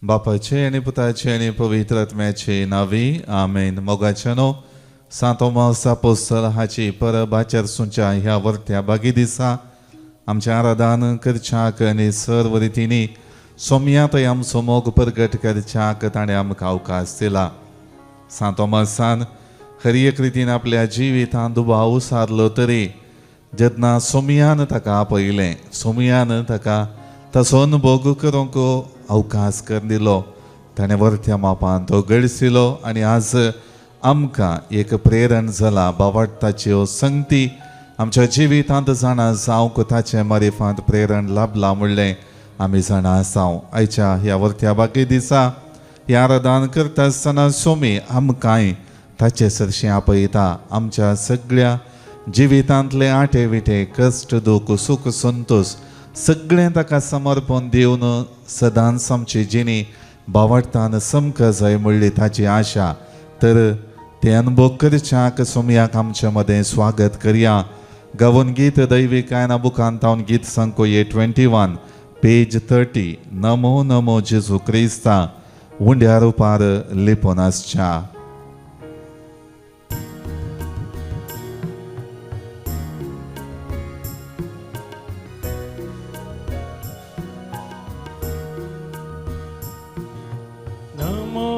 बापाचे आनी पुताचे आनी पवित्र आत्म्याचे नांवी आमेन. मोगाच्यानो, सांत तोमास आपोस्तल हाची परब आचरसुंच्या ह्या वर्त्या बागी दिसा आमच्या आराधन करच्याक आनी सर्व रितींनी सोम्यातय आमचो मोग परगट करच्याक ताणें आमकां अवकाश दिला. सांत तोमासान हर एक रितीन आपल्या जिवितांत दुबाव सारलो तरी जेन्ना सोमयान ताका आपयलें, सोमयान ताका ताचो अनुभोग करूंक अवकाश करून दिलो, ताणें वर्त्या मापान तो गळसिलो आनी आज आमकां एक प्रेरण जाला. बावडटाच्यो संगती आमच्या जिवितांत जाणा जावंक ताचे मारिफांत प्रेरण लाभलां म्हणलें आमी जाणा आसा. आयच्या ह्या वर्त्या बाकी दिसा ह्या आराधन करता आसतना सोमी आमकांय ताचे सरशीं आपयता. आमच्या सगळ्या जिवितांतले आटे विटे, कश्ट, दूख, सुख, संतोश सगळें ताका समर्पण दिवन सदांच आमची जिणी बावडटान समक जाय म्हणली ताची आशा. तर ते अनुभव करच्याक सोमयाक आमच्या मदें स्वागत करया. गावन गीत दैवी कांय बुकांत तावन गीत संको 21, पेज 30. नमो नमो जेजू क्रिस्ता उंड्या रुपार लिपोन आसच्या. नमो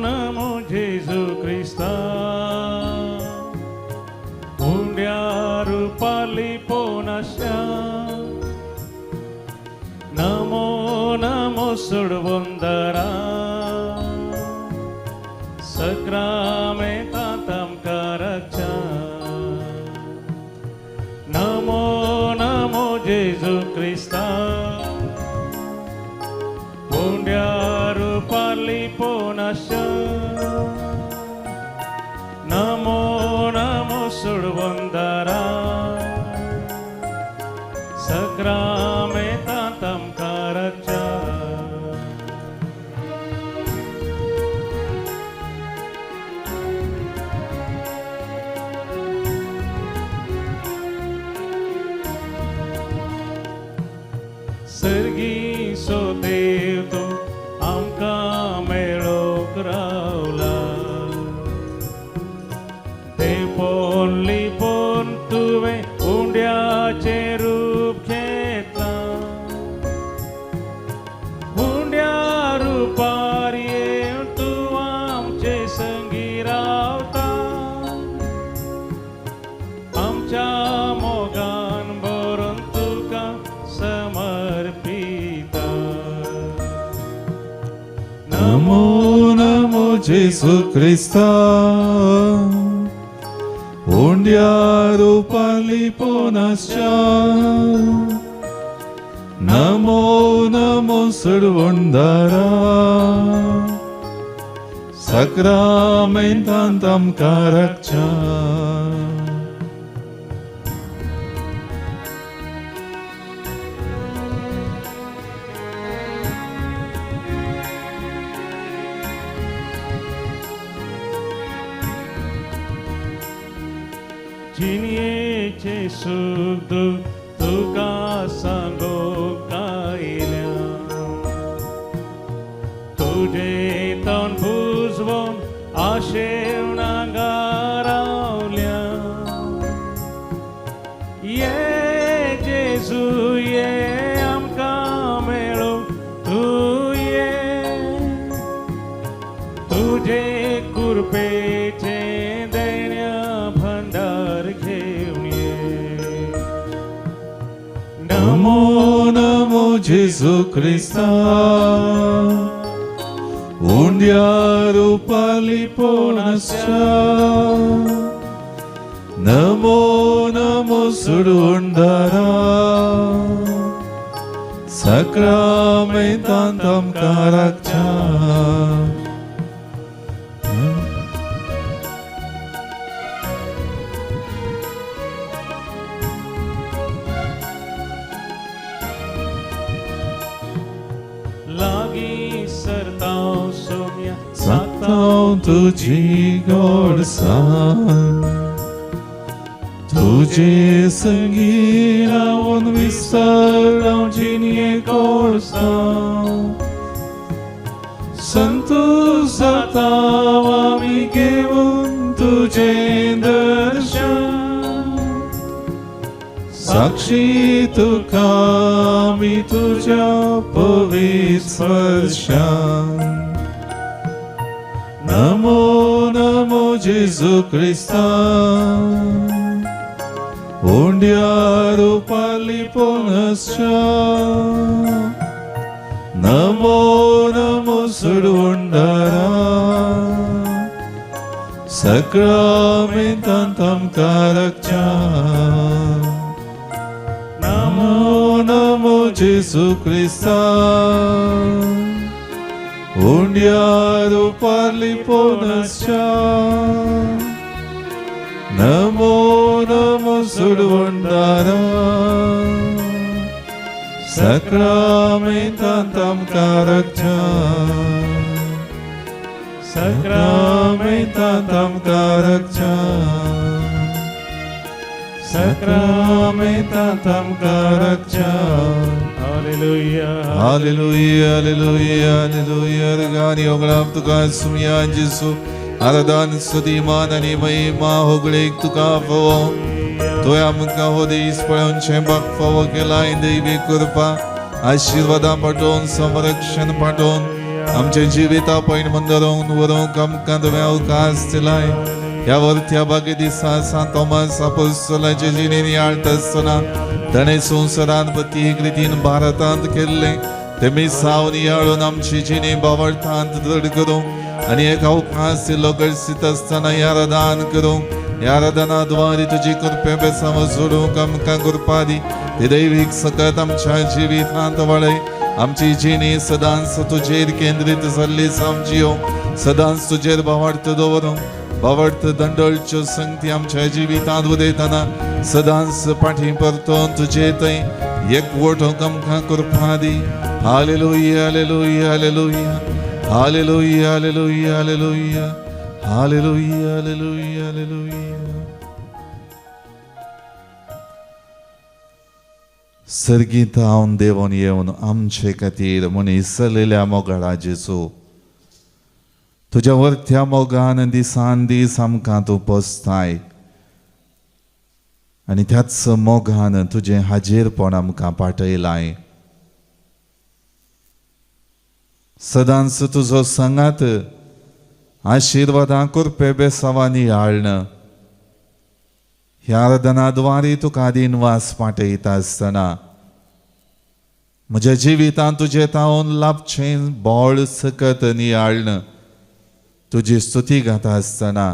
नमो जेजू क्रिस्ता उंड्या रुपाली पोनाशा. नमो नमो सुडवंदरा सक्रामेंतांत आमकां रक्षा. नमो नमो जेजू क्रिस्ता उंड्या रुपाली पोनाशा. नमो नमो सुडवंदरा सक्रामेंतांत आमकां रक्षा. सर्गी सो देव तूं आमकां मेळोंक रावला. देवपोन लिपोन तुवें उंड्याचें रूप घेतलां. उंड्या रुपार येवन तूं आमचे संगी रावता. आमच्या मोगान भरून तुका समर्पिता. नमो नमो जेजू क्रिस्ता उंड्या रुपाली पोनासच्या. नमो नमो सुडवंदारा सक्रामेंतांत आमकां रक्षा. जिणयेचें सूख दूख तुका सांगूंक आयल्या. तुजें तोंड बुजवून आशेवन हांगा रावल्या. ये जेजू ये आमकां मेळूंक तूं ये. तुजे कृपेचें देण्या भंडार घेवन ये. नमो नमो जेजू क्रिस्ता उंड्या रुपाली पोनासच्या. नमो नमो सुडवंदारा सक्रामेंतांत आमकां रक्षा. लागीं सरता सोम्या सातां तुजी गोडसान तुजे संगी रावन विसर हांव जिणये गोडसान. तूं जाता आमी घेवन तुजें दर्शन साक्षी तुका आमी तुज्या पवित्र स्पर्शान. नमो नमो जेजू क्रिस्ता उंड्या रुपाली पोनसच्या. नमो नमो सुडवंडारा सक्रामेंतांत आमकां राखच्या. नमो नमो जेजू क्रिस्ता उंड्या रुपाली पोनसच्या. नमो नमो सुडवंडारा सक्रामेंतांत आमकां राखच्या. सक्रामेंतांत आमकां राखच्या. सक्रामेंतांत आमकां राखच्या. Hallelujah hallelujah hallelujah. अर्गानी होगळाम तुका सुमया जेसू आराधन स्तुती मान आनी महिमा होगळेक तुका फावो. तुवें आमकां हो दीस पळोवचें बाग फावो केला. दैवी कृपा आशिर्वादां पाठोवन संरक्षण पाठोवन आमच्या जिविता पयण मंदरोवन व्हरूंक आमकां तुवें अवकाश दिलाय. ह्या वरत्या बागे दिसा सांत थॉमस आपोस्तलाचे जिणे नियाळटा आसतना ताणें संवसारांत प्रत्येक रितीन भारतांत केल्लें ते मिसांव नियाळून आमची जिणे बावडटांत दृढ करूंक आनी एक अवकाश दिलो गळसीत आसतना ह्या आराधन करूंक ह्या आराधना द्वारे तुजी कृपे बेसांव सोडूंक आमकां कृपा दी. ते दैवीक सकत आमच्या जिवितांत वाडय. आमची जिणी सदांच तुजेर केंद्रीत जाल्ली समजियो सदांच तुजेर भावार्थ दवरूंक भावार्थ दंडळच्यो संगती आमच्या जिवितांत उदयतना सदांच पाठी परतून तुजे थंय एकवटूंक आमकां कृपा दी. Hallelujah hallelujah hallelujah hallelujah hallelujah hallelujah hallelujah hallelujah hallelujah. सर्गीत हांव देवून येवन आमचे खातीर मनीस चलयल्या मोगाळा जेजू तुज्या वरत्या मोगान दिसान दीस आमकां तूं पोसताय आनी त्याच मोगान तुजें हाजेरपण आमकां पाठयलाय. सदांच तुजो सांगात आशिर्वादां कृपे बेसावांनी हाळण ह्या आराधनाद्वारे तुका दिनवास पाठयता आसतना म्हज्या जिवितांत तुजें तावन लाभचें बळ सकत नियाळण तुजी स्तुती गाता आसतना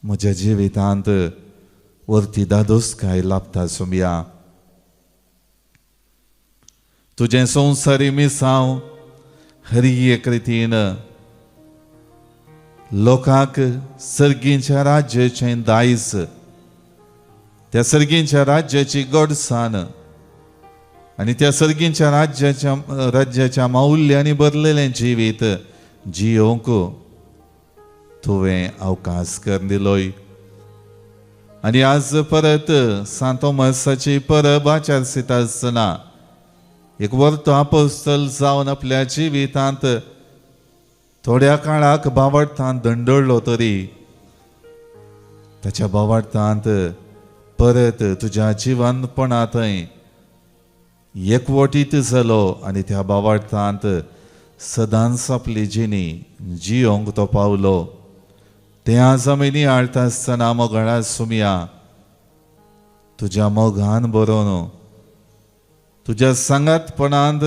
म्हज्या जिवितांत वरती दादोसकाय लाभता सुमया. तुजें संवसारी मिसांव हरी एक रितीन लोकांक सर्गींच्या राज्याचें दायज त्या सर्गींच्या राज्याची गोडसाण आनी त्या सर्गींच्या राज्याच्या माउल्यांनी भरलेलें जिवीत जियोवंक तुवें अवकाश करून दिलोय. आनी आज परत सांत थॉमसाची परब आचरिता आसतना एक वर्तो आपोस्तल जावन आपल्या जिवितांत थोड्या काळाक बावडटांत दंडळ्ळो तरी ताच्या बावडटांत परत तुज्या जिवनपणांतय एकवटीत जालो आनी त्या बावडटांत सदांच आपली जिणी जियोंक तो पावलो. तें आज आमी नियाळटा आसतना मोगाळा सुमया तुज्या मोगान बरोवन तुज्या सांगातपणांत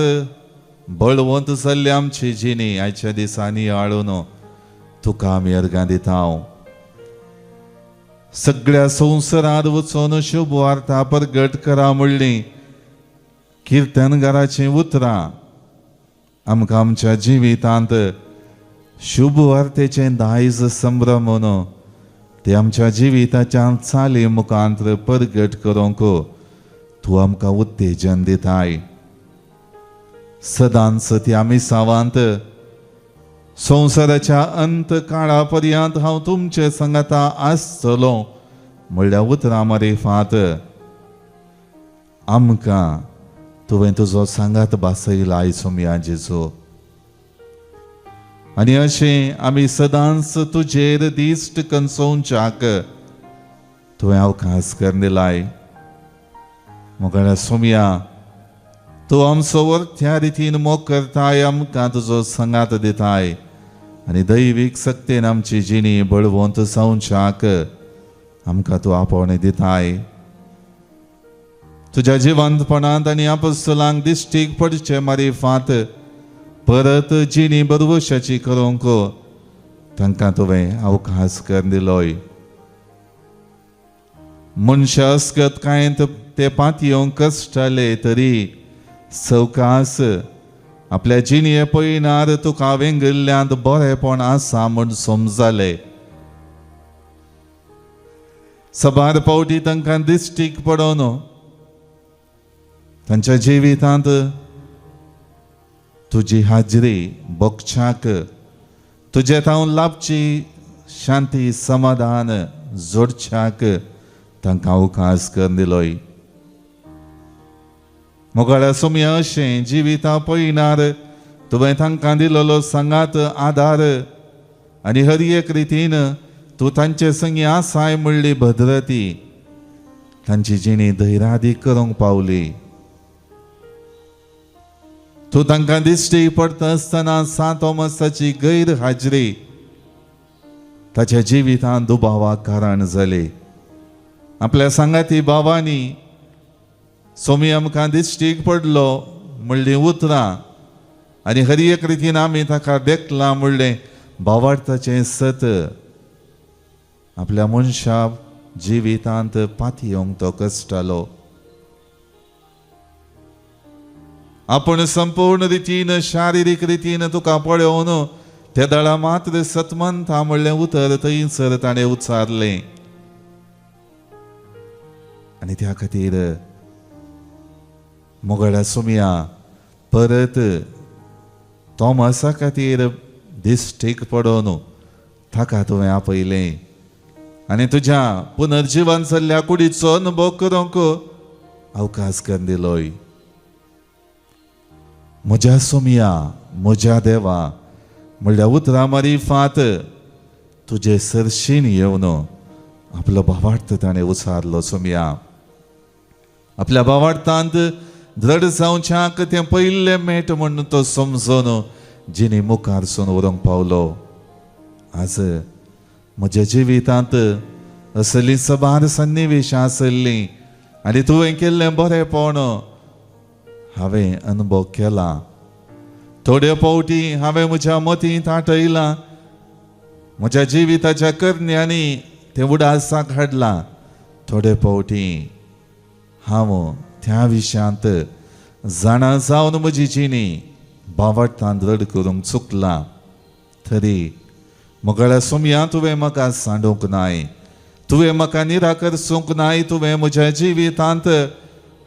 बळवंत जाल्ली आमची जिणी आयच्या दिसांनी आळून तुका आमी अर्गां दिता. सगळ्या संवसारांत वचून शुभ वार्ता प्रगट करा म्हणली किर्तनगाराचीं उतरां आमकां आमच्या जिवितांत शुभ वार्तेचें दायज संभ्रमून ते आमच्या जिविताच्या चाली मुखांत प्रगट करूंक तूं आमकां उत्तेजन दिताय. सदांच त्या मिसावांत संवसाराच्या अंत काळा पर्यंत हांव तुमचे सांगाता आसतलो म्हणल्या उतरां मारिफात आमकां तुवें तुजो सांगात भासयला आयज सुमया जेजू. आनी अशें आमी सदांच तुजेर दिश्ट कंसोवच्याक तुवें अवकाश करून दिलाय. मोगाळ्या सोमया, तूं आमचो वरत्या रितीन मोग करताय, आमकां तुजो सांगात दिताय आनी दैवीक सक्तेन आमची जिणी बळवंत जावच्याक आमकां तूं आपोवणें दिताय. तुज्या जिवंतपणांत आनी आपस्तलांक दिश्टीक पडचे मारिफात परत जिणी बरवशाची करूंक तांकां तुवें अवकाश करून दिलोय. मनशा असकत कांय ते पातयेवंक कश्टाले तरी सवकास आपल्या जिणये पयनार तुका वेंगिल्ल्यांत बरेपण आसा म्हूण समजाले. सबार फावटी तांकां दिश्टीक पडोवन तांच्या जिवितांत तुजी हाजरी भोगच्याक तुजे थावन लाभची शांती समाधान जोडच्याक तांकां अवकाश करून दिलोय. मोगाळ्या सोमया, अशें जिविता पयनार तुवें तांकां दिलेलो सांगात आदार आनी हर एक रितीन तूं तांचे संगी आसाय म्हणली भद्रती तांची जिणी धैर्यादी करूंक पावली. तूं तांकां दिश्टी पडटा आसतना सांत थॉमसाची गैर हाजरी ताच्या जिवितांत दुबावाक कारण जाली. आपल्या सांगाती बाबांनी सोमी आमकां दिश्टीक पडलो म्हणलीं उतरां आनी हर एक रितीन आमी ताका देखलां म्हणलें भावार्थाचें सत आपल्या मनशा जिवितांत पातयेवंक तो कश्टालो. आपूण संपूर्ण रितीन शारिरीक रितीन तुका पळोवन ते दळा मात्र सतमंता म्हणलें उतर थंयसर ताणें उच्चारलें आनी त्या खातीर मोगळ्या सोमया परत थॉमसा खातीर दिश्टीक पडोवन ताका तुवें आपयलें आनी तुज्या पुनर्जिवन जाल्ल्या कुडीचो अनुभव करूंक अवकाश करून दिलोय. म्हज्या सोमया, म्हज्या देवा म्हणल्या उतरां मारिफात तुजे सरशीन येवन आपलो भावार्थ ताणें उचारलो. सोमया, आपल्या भावार्थांत दृढ जावच्याक तें पयलें मेट म्हूण तो समजून जिणी मुखार सून व्हरूंक पावलो. आज म्हज्या जिवितांत असलीं सबार सन्निवेशां आसलीं आनी तुवें केल्लें बरेंपण हांवें अनुभव केला. थोड्यो फावटी हांवें म्हज्या मतींत आठयलां, म्हज्या जिविताच्या करण्यांनी तें उडासाक हाडलां. थोडे फावटी हांव त्या विशयांत जाणा जावन म्हजी जिणी भावार्थान दृढ करूंक चुकलां. तरी मोगाळ्या सोमया, तुवें म्हाका सांडूंक नाय, तुवें म्हाका निराकरसूंक नाय. तुवें म्हज्या जिवितांत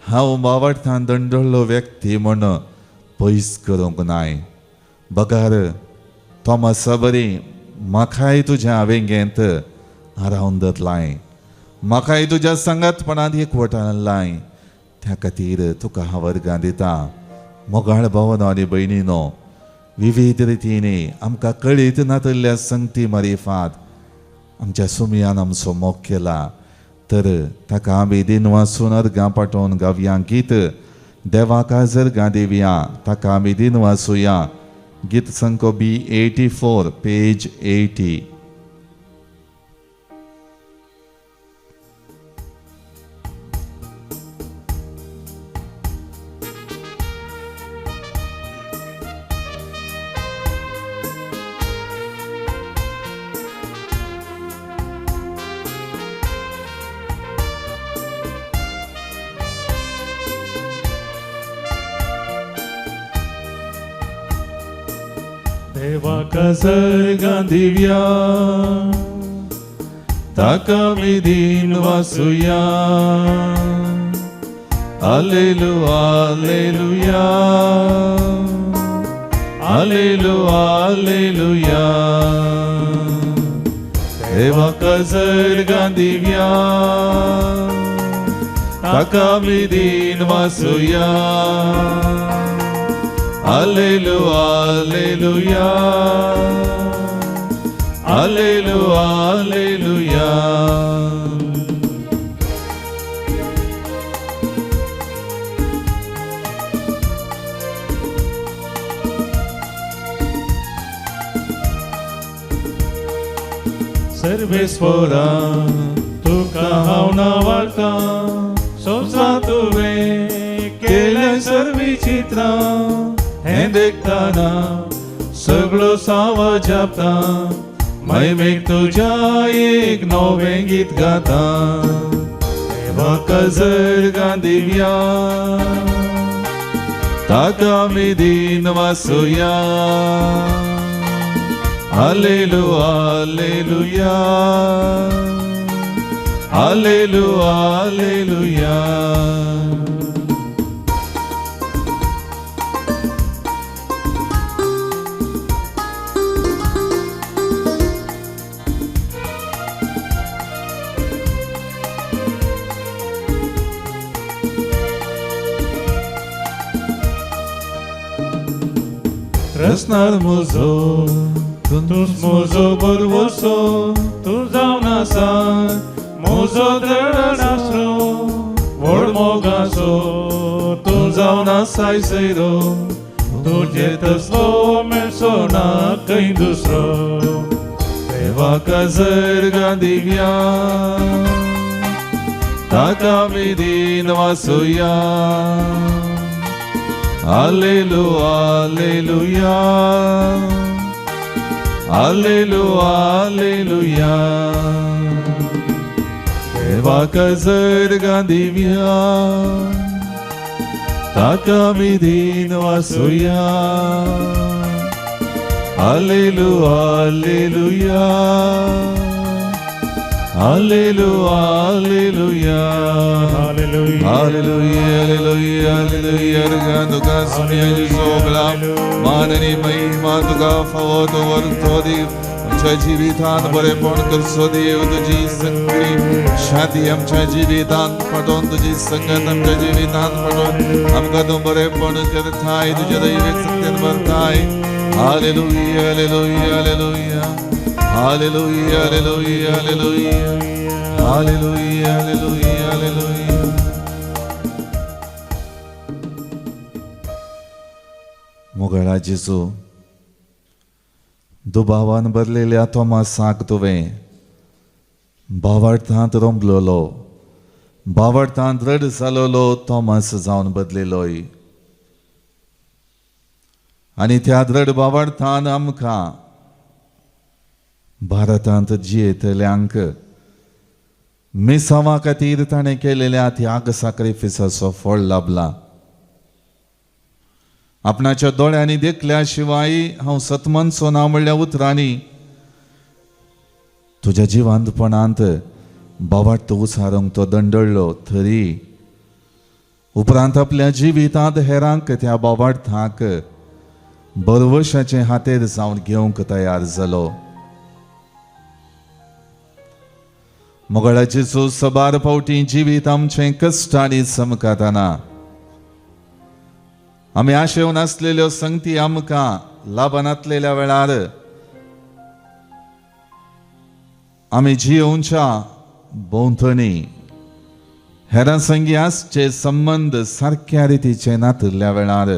हांव भावार्थान दंडळ्ळो व्यक्ती म्हूण पयस करूंक नाय. बगार थॉमसा बरी म्हाकाय तुज्या वेंगेंत आरावन धरलाय, म्हाकाय तुज्या सांगातपणांत एकवटान लाय. त्या खातीर तुका हांव वर्गां दिता. मोगाळ भावनो आनी भयणीनो, विविध रितींनी आमकां कळीत नातिल्ल्या संगती मारिफात आमच्या सुमयान आमचो मोग केला तर ताका आमी दिनवासून अर्गां पाठोवन गावया गीत देवाक जरगां दिवया, ताका आमी दिनवासुया. गीत संको बी 84, पेज 80. देवाक सर्गां दिव्या, ताका आमी दीन वासुया. आलेलु आलेलुया, आलेलु आलेलुया. देवाक सर्गां दिव्या, ताका आमी दीन वासुया. Alleluia, alleluia, alleluia, alleluia. Sarveshwara तुका हांव नांवाडटा, संवसार तुवें केलें सर्वी चित्रां, हें देखतना सगळो साव जापता, महिमेक तुज्या एक नवें गीत गाता. देवा काजर दिव्या, ताका आमी दीन वासुया. Alleluia, alleluia, alleluia, alleluia. रसनार म्हजो तूंच म्हजो भरवसो, तूं जावन आसा म्हजो दृढ आसरो, व्हड मोगाचो तूं जावन आसाय सैरो, तुजे तसलो मेळचो ना खंय दुसरो. देवा काजर दिव्या, ताका आमी दीन वासुया. Alleluia, alleluia, alleluia, alleluia. देवा काजर दिव्या, ताका आमी दीन वासुया. Alleluia, alleluia, alleluia, alleluia. Hallelujah. Hallelujah, hallelujah, hallelujah. तुका सुनिया सोगला मान आनी महिमा तुका फावो तो वरतो दी. आमच्या जिवितान बरेपण करचो देव, तुजी सगळी शांती आमच्या जिवितान पाठोवन, तुजी संगत आमच्या जिवितान पाठोवन आमकां तूं बरेपण करताय, तुज्या दैवीक सत्यान भरताय. Hallelujah, hallelujah, hallelujah, hallelujah, hallelujah, hallelujah, hallelujah, hallelujah, hallelujah. मोगळा जेजू, दुबावान भरलेल्या तोमासाक तुवें भावार्थांत रोमलोलो, भावार्थांत दृढ जालोलो तोमास जावन बदलेलोय आनी त्या दृढ भावार्थान आमकां भारतांत जियेतल्यांक मिसांवा खातीर ताणें केलेल्या त्याग साक्रिफिसाचो फळ लाभला. आपणाच्या दोळ्यांनी देखल्या शिवाय हांव सतमनचो ना म्हणल्या उतरांनी तुज्या जिवंतपणांत भावार्थ उचारूंक तो दंडळ्ळो, तरी उपरांत आपल्या जिवितांत हेरांक त्या भावार्थाक बरवशाचे हातेर जावन घेवंक तयार जालो. मोगळाचे सबार फावटी जिवीत आमचें कश्टांनी चमकातना आमी आशेवन आसलेल्यो संगती आमकां लाभनातलेल्या वेळार आमी जियोवच्या भोंवतणी हेरां संगी आसचे संबंद सारक्या रितीचे नातिल्ल्या वेळार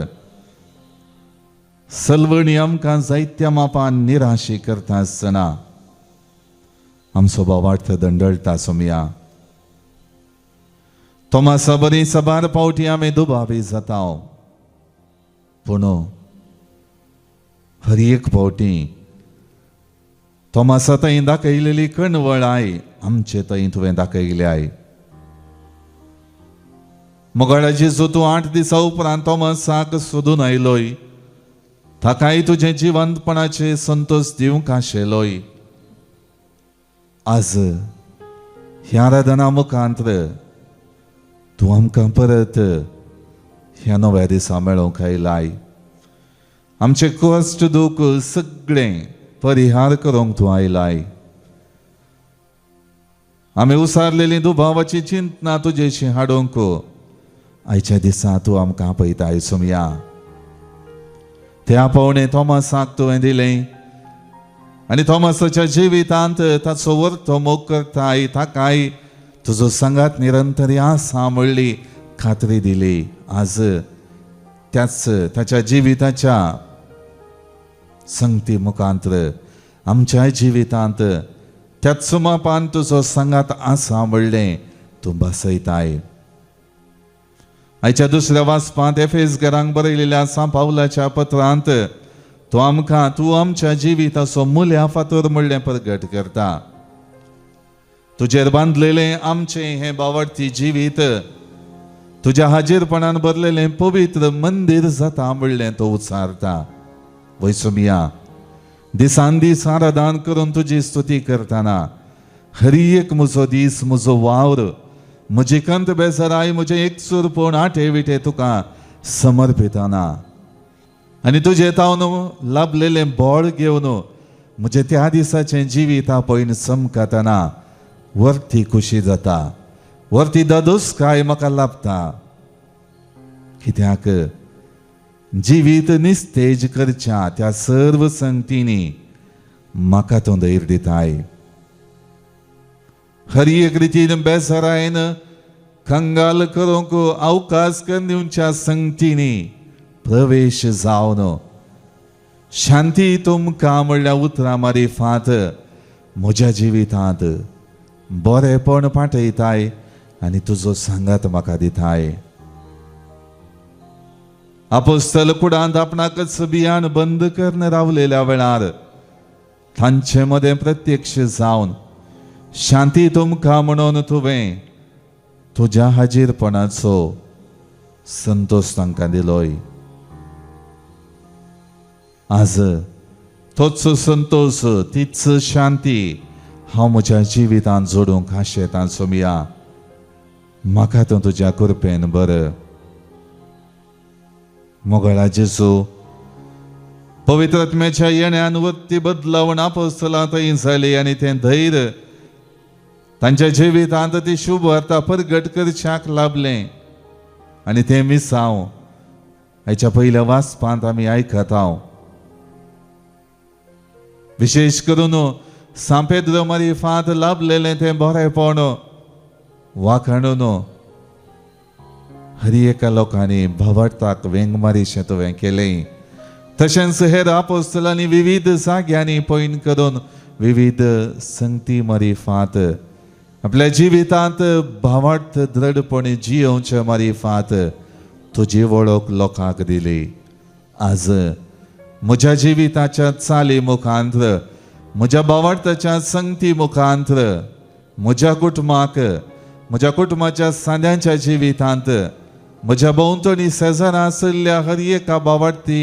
सलवणी आमकां जायत्या मापान निराशी करता आसतना आमचो भावार्थ दंडळटा. सोमया तोमासा बरी सबार फावटी आमी दुबावी जाता, पूण हर एक फावटी तोमासा थंय दाखयलेली कणवळाय आमचे थंय तुवें दाखयल्याय. मोगाळाची जो तूं 8 दिसां उपरांत तोमासाक सोदून आयलोय, ताकाय तुजें जिवंतपणाचे संतोश दिवंक आशिल्लोय. आज ह्या आराधना मुखांत तूं आमकां परत ह्या नव्या दिसा मेळोवंक आयलाय. आमचें कश्ट दूख सगळें परिहार करूंक तूं आयलाय. आमी उसारलेली दुबावाची चिंतना तुजेशी हाडूंक आयच्या दिसा तूं आमकां आपयताय. सोमया. ते आपोवणें थॉमसाक तुवें दिलें आनी थॉमसाच्या जिवितांत ताचो वर्तो मोग करताय, ताकाय तुजो सांगात निरंतर आसा म्हणली खात्री दिली. आज त्याच ताच्या जिविताच्या संगती मुखांतर आमच्या जिवितांत त्याच मापान तुजो सांगात आसा म्हणलें तूं बसयताय. आयच्या दुसऱ्या वाचपांत एफेस घरांक बरयलेल्या सांत पावलाच्या पत्रांत तूं आमकां तूं आमच्या जिविताचो मुल्या फातर म्हणलें प्रगट करता. तुजेर बांदलेलें आमचें हें बावडती जिवीत तुज्या हाजीरपणान भरलेलें पवित्र मंदीर जाता म्हणलें तो उच्चारता. वैसुमिया दिसान दीस आराधन करून तुजी स्तुती करतना हरी एक म्हजो दीस, म्हजो वावर, म्हजी कंत बेजाराय, म्हजें एकसूरपण आठे विटे तुका समर्पितना आनी तुजें तावन लाभलेलें बळ घेवन म्हजें त्या दिसाचें जिवीत पळयन चमकतना वर्ती खुशी जाता, वर्ती दादोसकाय म्हाका लाभता. कित्याक जिवीत निस्तेज करच्या त्या सर्व संगतींनी म्हाका तूं धैर्य दिताय. हर एक रितीन बेजारायन कंगाल करूंक अवकाश करून दिवच्या संगतींनी प्रवेश जावन शांती तुमकां म्हणल्या उतरां मारिफात म्हज्या जिवितांत बरेपण पाठयताय आनी तुजो सांगात म्हाका दिताय. आपोस्तल कुडांत आपणाकच बियाण बंद करून रावलेल्या वेळार तांचे मदें प्रत्यक्ष जावन शांती तुमकां म्हणून तुवें तुज्या हाजीरपणाचो संतोश तांकां दिलोय. आज तोच संतोश, तीच शांती हांव म्हज्या जिवितांत जोडूंक आशेतां. सोमिया म्हाका तूं तुज्या कृपेन बरं. मोगळा जेजू, पवित्र आत्म्याच्या येण्यान वत्ती बदलावण आपोस्तलां थंय जाली आनी तें धैर्य तांच्या जिवितांत ती शुभ वार्ता प्रगट करच्याक लाभलें आनी तें मिसांव हाच्या पयल्या वाचपांत आमी आयकता. विशेश करून सांत पेद्रो मारिफात लाभलेलें तें बरेपण वाखाणून हर एका लोकांनी भावार्थाक वेंग मारीशें तुवें केलें. तशेंच हेर आपोस्तलांनी विविध जाग्यांनी पयन करून विविध संगती मारिफात आपल्या जिवितांत भावार्थ दृढपणे जियोवचे मारिफात तुजी वळख लोकांक दिली. आज म्हज्या जिविताच्या चाली मुखांत्र, म्हज्या भावार्थाच्या संगती मुखांत्र, म्हज्या कुटुंबाक, म्हज्या कुटुंबाच्या सांद्यांच्या जिवितांत, म्हज्या भोंवतणी शेजारा आशिल्ल्या हर एका भावार्थी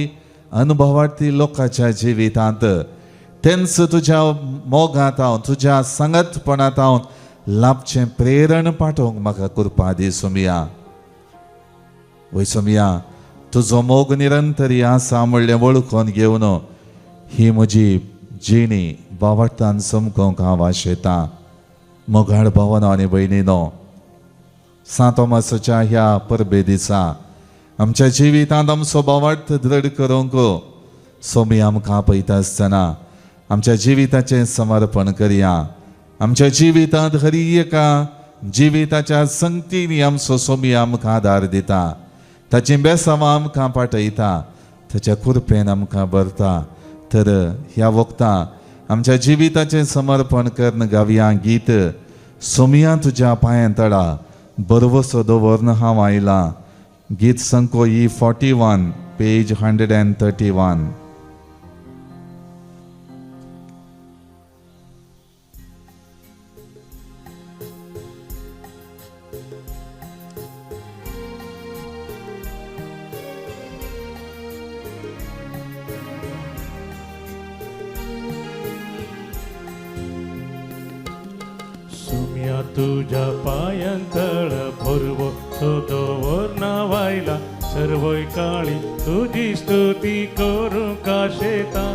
अनुभवार्थी लोकांच्या जिवितांत तेंच तुज्या मोगांत हांव, तुज्या सांगतपणांत हांव लाभचें प्रेरण पाठोवंक म्हाका कृपा दी सोमिया. वय सोमिया, तुजो मोग निरंतरी आसा म्हणलें वळखून घेवन ही म्हजी जिणी भावार्थान चमकोवंक हांव आशेतां. मोगाळ भावनो आनी भयणीनो, सांत थॉमसाच्या ह्या परबे दिसा आमच्या जिवितांत आमचो भावार्थ दृढ करूंक सोमी आमकां आपयता आसतना आमच्या जिविताचें समर्पण करया. आमच्या जिवितांत हरी एका जिविताच्या संगतींनी आमचो सोमी आमकां आदार दिता, ताचीं बेसांवां आमकां पाठयता, ताच्या कृपेन आमकां भरता. तर ह्या वखता आमच्या जिविताचें समर्पण करून गावया गीत सोमिया तुज्या पांयां तळा बरवसो दवरून हांव आयलां. गीत संको E 41, page 131. सुम्या तुझ्या पायांतळ भरवसो दवरना वायला, सर्वय काळी तुजी स्तुती करूंक आशेता.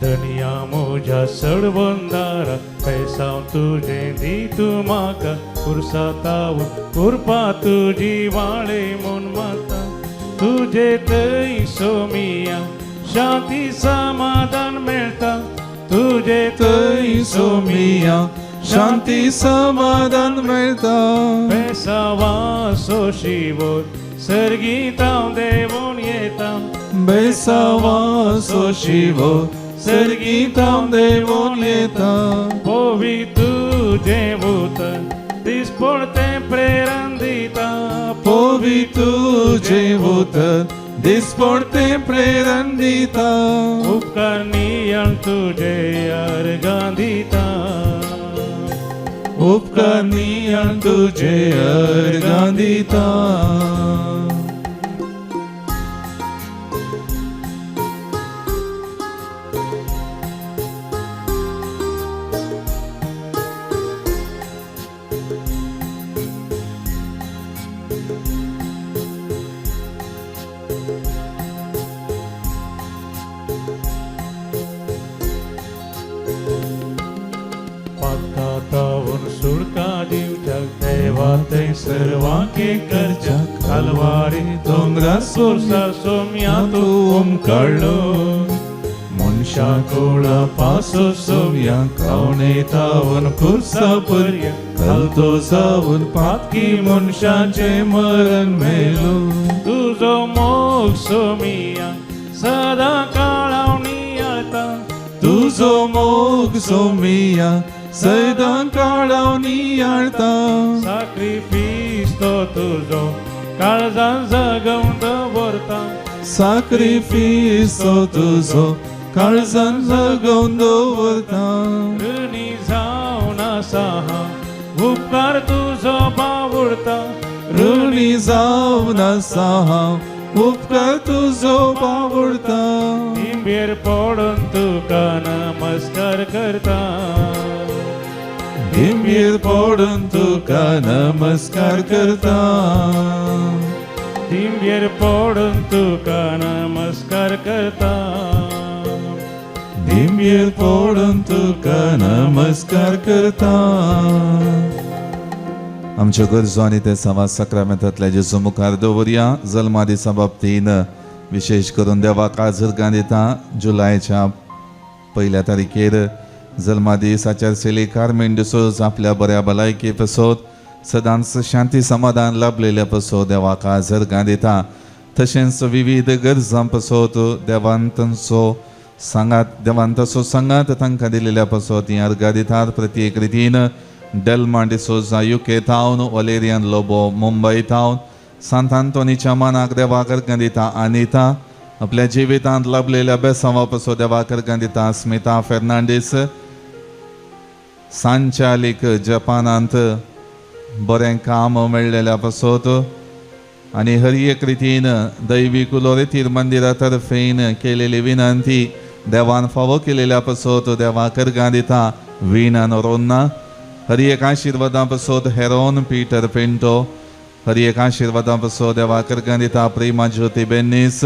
धनया म्हज्या सडबंदारा पैसांव तुजें दी तूं म्हाका, पुरसाताव कृपा तुजी वाळे म्हूण माता. तुजे थंय सोमिया शांती समाधान मेळटा, तुजे थंय सोमिया शांती समाधान मेळटा. बेसावा सोशिवोर सर्गीतां देवून येता, बेसावा सोशिवो सर्गीतां देवून येता. पोवी तुजें उतर दिसपडतें प्रेरण दिता, पोवी तुजें उतर दिसपडतें प्रेरण दिता. उपकार नियाळ तुजे अर्गां दिता, उपकार नियाळ तुजे अर्गां दिता. पातातावून सुडका दिवच्याक देवा थंय सर्वांके करच्या कालवारी दोंगरा सोर्सा सोम्या तूं उमकळ्ळो, मनशा कोळा पासो सोम्या खावणे तावन पुरसा पर्य घालतो जावन पातकी मनशाचें मरण मेलो. तुजो मोग सोमिया सदां काळाव नियाळता, तुजो मोग सोमिया सदां काळाव नियाळता. साक्रिफीस तो तुजो काळजान जगोवन दवरता, साक्रिफीस तो तुजो काळजान जगोवन दवरता. ऋणी जावन आसा हांव उपकार तुजो बावुडता, ऋणी जावन आसा हांव उपकार तुजो बावुडता. हिंबेर पडून तुका नमस्कार करता, धिंबेर पडून तुका नमस्कार करता. दिंबेर पडून तुका नमस्कार करता, धिंबेर पडून तुका नमस्कार करता. आमच्यो गरजो आनी ते समाज साक्रामेंतांतल्या जेजू मुखार दवरया. जल्मा दिसा बाबतीन विशेश करून देवाक आजर्गां दिता. जुलयाच्या 1 तारखेर जल्मादीस आचार सेली कार्मेन डिसोज आपल्या बऱ्या भलायके पसोत सदांच शांती समाधान लाभलेल्या पसो देवाक आजर्गां दिता. तशेंच विविध गरजां पसोत देवान तांचो सांगात देवान तसो सांगात तांकां दिलेल्या पसोत हीं अर्गां दितात. प्रत्येक रितीन डेल्मा डिसोजा युके थावन, वलेरियन लोबो मुंबय थावन, सांत आंतोनीच्या मानाक देवाक अर्गां दिता. अनिता आपल्या जिवितांत लाभलेल्या बेसांवा पसो देवाक अर्गां दिता. स्मिता फेर्नांडीस सांचालीक जपानांत बरें काम मेळ्ळेल्या पसोत आनी हर एक रितीन दैवीक लोरेतीर मंदिरा तर्फेन केलेली विनंती देवान फावो केलेल्या पसोत देवाक अर्गां दिता. वीणा नोरोन्ना हर एक आशिर्वादां पसोत हेरोन पीटर पिंटो हर एक आशिर्वादां पसोत देवाक अर्गां दिता. प्रेमा ज्योती बेन्नीस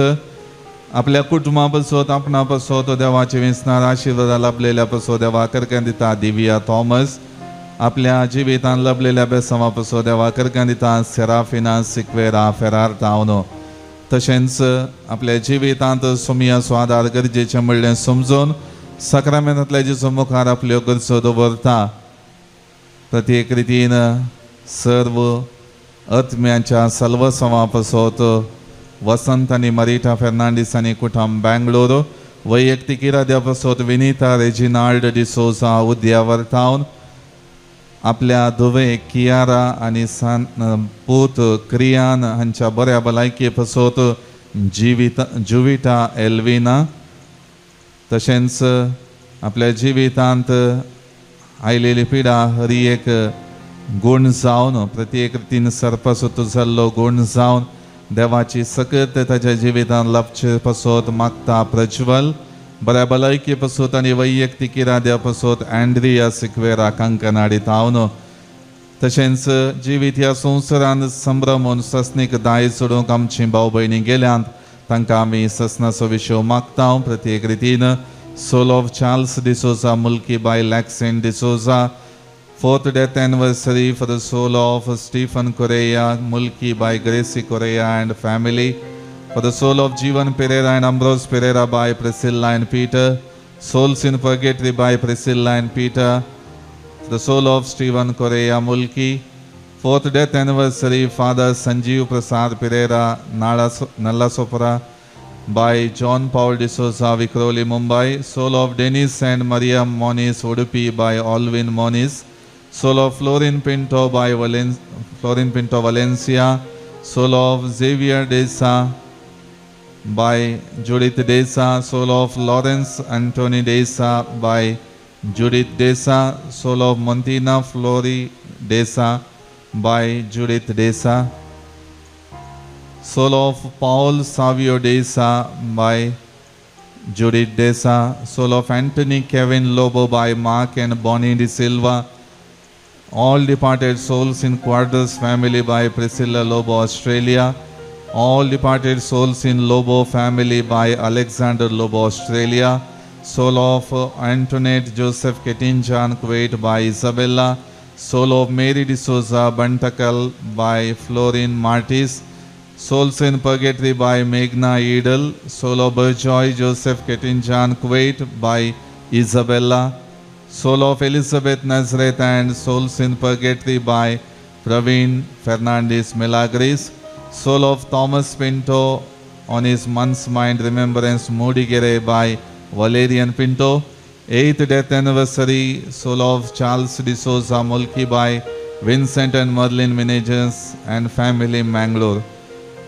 आपल्या कुटुंबा पसोत आपणा पसोत देवाचे विसनार आशिर्वादां लाभलेल्या पसोत देवाक अर्गां दिता. दिव्या थॉमस आपल्या जिवितान लाभलेल्या बेसांवा पसोत देवाक अर्गां दिता. सेराफिना सिक्वेरा फेरार तावनो तशेंच आपल्या जिवितांत सोमियाचो आदार गरजेचें म्हणलें समजून साक्रामेंतांतल्या जेजू मुखार आपल्यो गरजो दवरता. प्रत्येक रितीन सर्व आत्म्यांच्या सल्वसंवा पसोत वसंत आनी मरिटा फेर्नांडीस आनी कुटुंब बेंगलोर, वैयक्तीक इराद्या पसोत विनिता रेजिनाल्ड डिसोजा उद्यावर थावन आपल्या धुवे कियारा आनी सान पूत क्रियान हांच्या बऱ्या भलायके पसोत जिविता जुविटा एल्विना तशेंच आपल्या जिवितांत आयलेली पिडा हरी एक गूण जावन प्रत्येक रितीन सर्पसुत जाल्लो गूण जावन देवाची सकत ताच्या जिवितांत लाभचे पसोत मागता. प्रज्वल बऱ्या भलायके पसोत आनी वैयक्तीक इराद्या पसोत अँड्रिया सिक्वेरा कांकनाडी थावन तशेंच जिवीत ह्या संवसारान संभ्रमून सस्नीक दायज सोडूंक आमची भाव भयणी गेल्यांत तांकां आमी सस्नाचो विशय मागता. प्रत्येक रितीन soul of Charles D'Souza, Mulki by Laxen D'Souza, 4th death anniversary for the soul of Stephen Correa, Mulki by Gracie Correa and family. For the soul of Jeevan Pereira and Ambrose Pereira by Priscilla and Peter, souls in purgatory by Priscilla and Peter, for the soul of Stephen Correa Mulki, fourth death anniversary Father Sanjeev Prasad Pereira Nallasopara by John Paul D'Souza Vikhroli Mumbai, soul of Dennis and Maria Moniz Udupi by Alvin Moniz, soul of Florin Pinto by Florin Pinto Valencia, soul of Xavier Desa by Judith Desa, soul of Lawrence Anthony Desa by Judith Desa, soul of Montina Flori Desa by Judith Desa, soul of Paul Savio Desa by Judith Desa, soul of Anthony Kevin Lobo by Mark and Bonnie De Silva, all departed souls in Quadras family by Priscilla Lobo, Australia, all departed souls in Lobo family by Alexander Lobo, Australia, soul of Antoinette Joseph Ketinjan, Kuwait by Isabella, soul of Mary De Souza, Bantakal by Florin Martis, souls in purgatory by Meghna Edel, soul of Berjoy Joseph Ketinjan, Kuwait by Isabella, soul of Elizabeth Nazareth and souls in purgatory by Praveen Fernandez Milagris, soul of Thomas Pinto on his month's mind remembrance Mudigere by Valerian Pinto, 8th death anniversary, soul of Charles de Souza Mulki by Vincent and Merlin Managers and family Mangalore.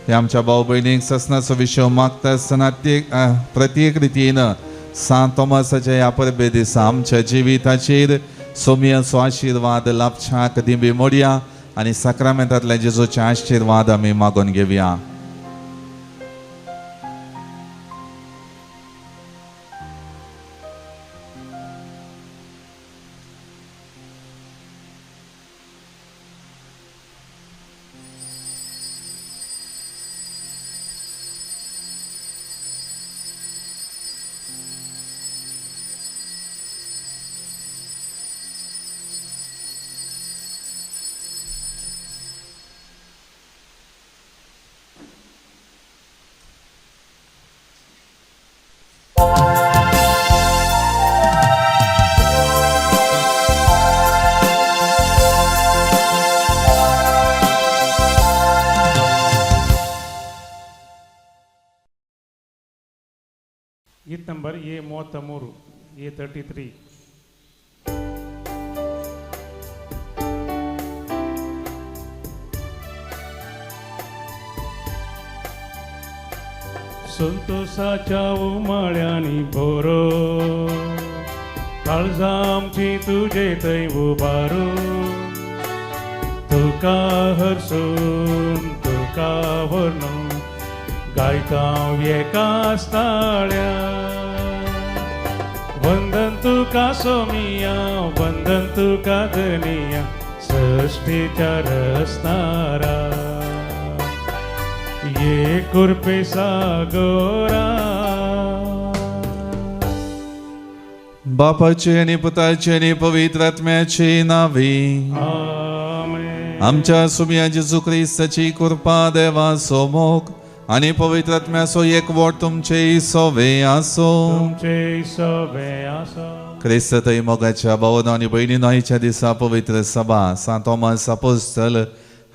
हे आमच्या भाव भयणीक ससनाचो विशय मागता आसतना प्रत्येक रितीन सांत तोमासाच्या ह्या परबे दिसा आमच्या जिविताचेर सोमियाचो आशिर्वाद लाभच्याक दिंबी मोडया आनी साक्रामेंतांतल्या जेजूचे आशिर्वाद आमी मागून घेवया. गीत नंबर ए 33, ए 33. संतोषाच्या उमाळ्यांनी भरो काळजां आमची तुजे थंय उबारो, तुका हरसून तुका व्हरून गायता एकाच ताळ्या. वंदन तुका सोमिया, वंदन तुका धनिया, सृष्टीच्या रसनारा ये कृपे सागोरा. बापाचे आनी पुताचे आनी पवित्र आत्म्याचे नावे आमेन. आमच्या सुमिया जेजू क्रिस्ताची कृपा देवाचो मोग आनी पवित्र आत्म्याचो एकवट तुमचे सोवे आसो. तुमचे सोवे आसो. क्रिस्त थंय मोगाच्या भावना आनी भयणीनो आयच्या दिसा पवित्र सभा सांत तोमास आपोस्तल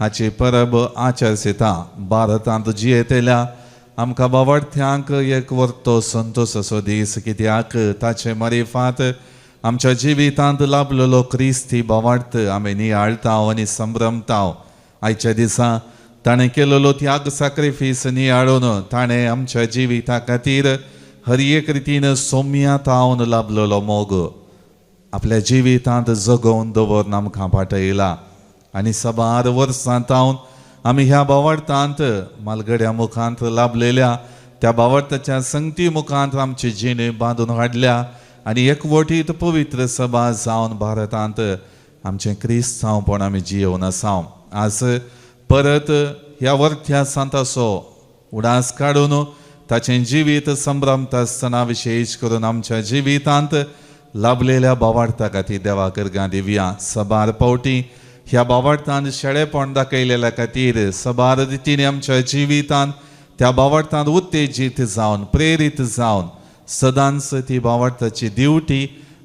हाची परब आचरता. भारतांत जियेतल्या आमकां बावडथ्यांक एक वर्तो संतोष असो दीस, कित्याक ताचे मारिफात आमच्या जिवितांत लाभलेलो क्रिस्ती बावार्थ आमी नियाळता आनी संभ्रमता. आयच्या दिसा ताणें केलेलो त्याग साक्रिफीस नियाळून ताणें आमच्या जिविता खातीर हर एक रितीन सोम्या तावन लाभलेलो मोग आपल्या जिवितांत जगोवन दवरून आमकां पाठयला. आनी साबार वर्सां तावन आमी ह्या बावडतांत मालगड्या मुखांत लाभलेल्या त्या बावडताच्या संगती मुखांत आमची जिणे बांदून हाडल्या आनी एकवटीत पवित्र सभा जावन भारतांत आमचें क्रिस्तांवपण आमी जियोवन आसा. आज परत ह्या वर्थ्या सांताचो उडास काडून ताचें जिवीत संभ्रमता आसतना विशेश करून आमच्या जिवितांत लाभलेल्या बावार्था खातीर देवा करगां दिवया. साबार पावटी ह्या बावार्थान शेळेपण दाखयलेल्या खातीर साबार रितीन आमच्या जिवितांत त्या भावार्थान उत्तेजीत जावन प्रेरीत जावन सदांच ती भावार्थाची दिवटी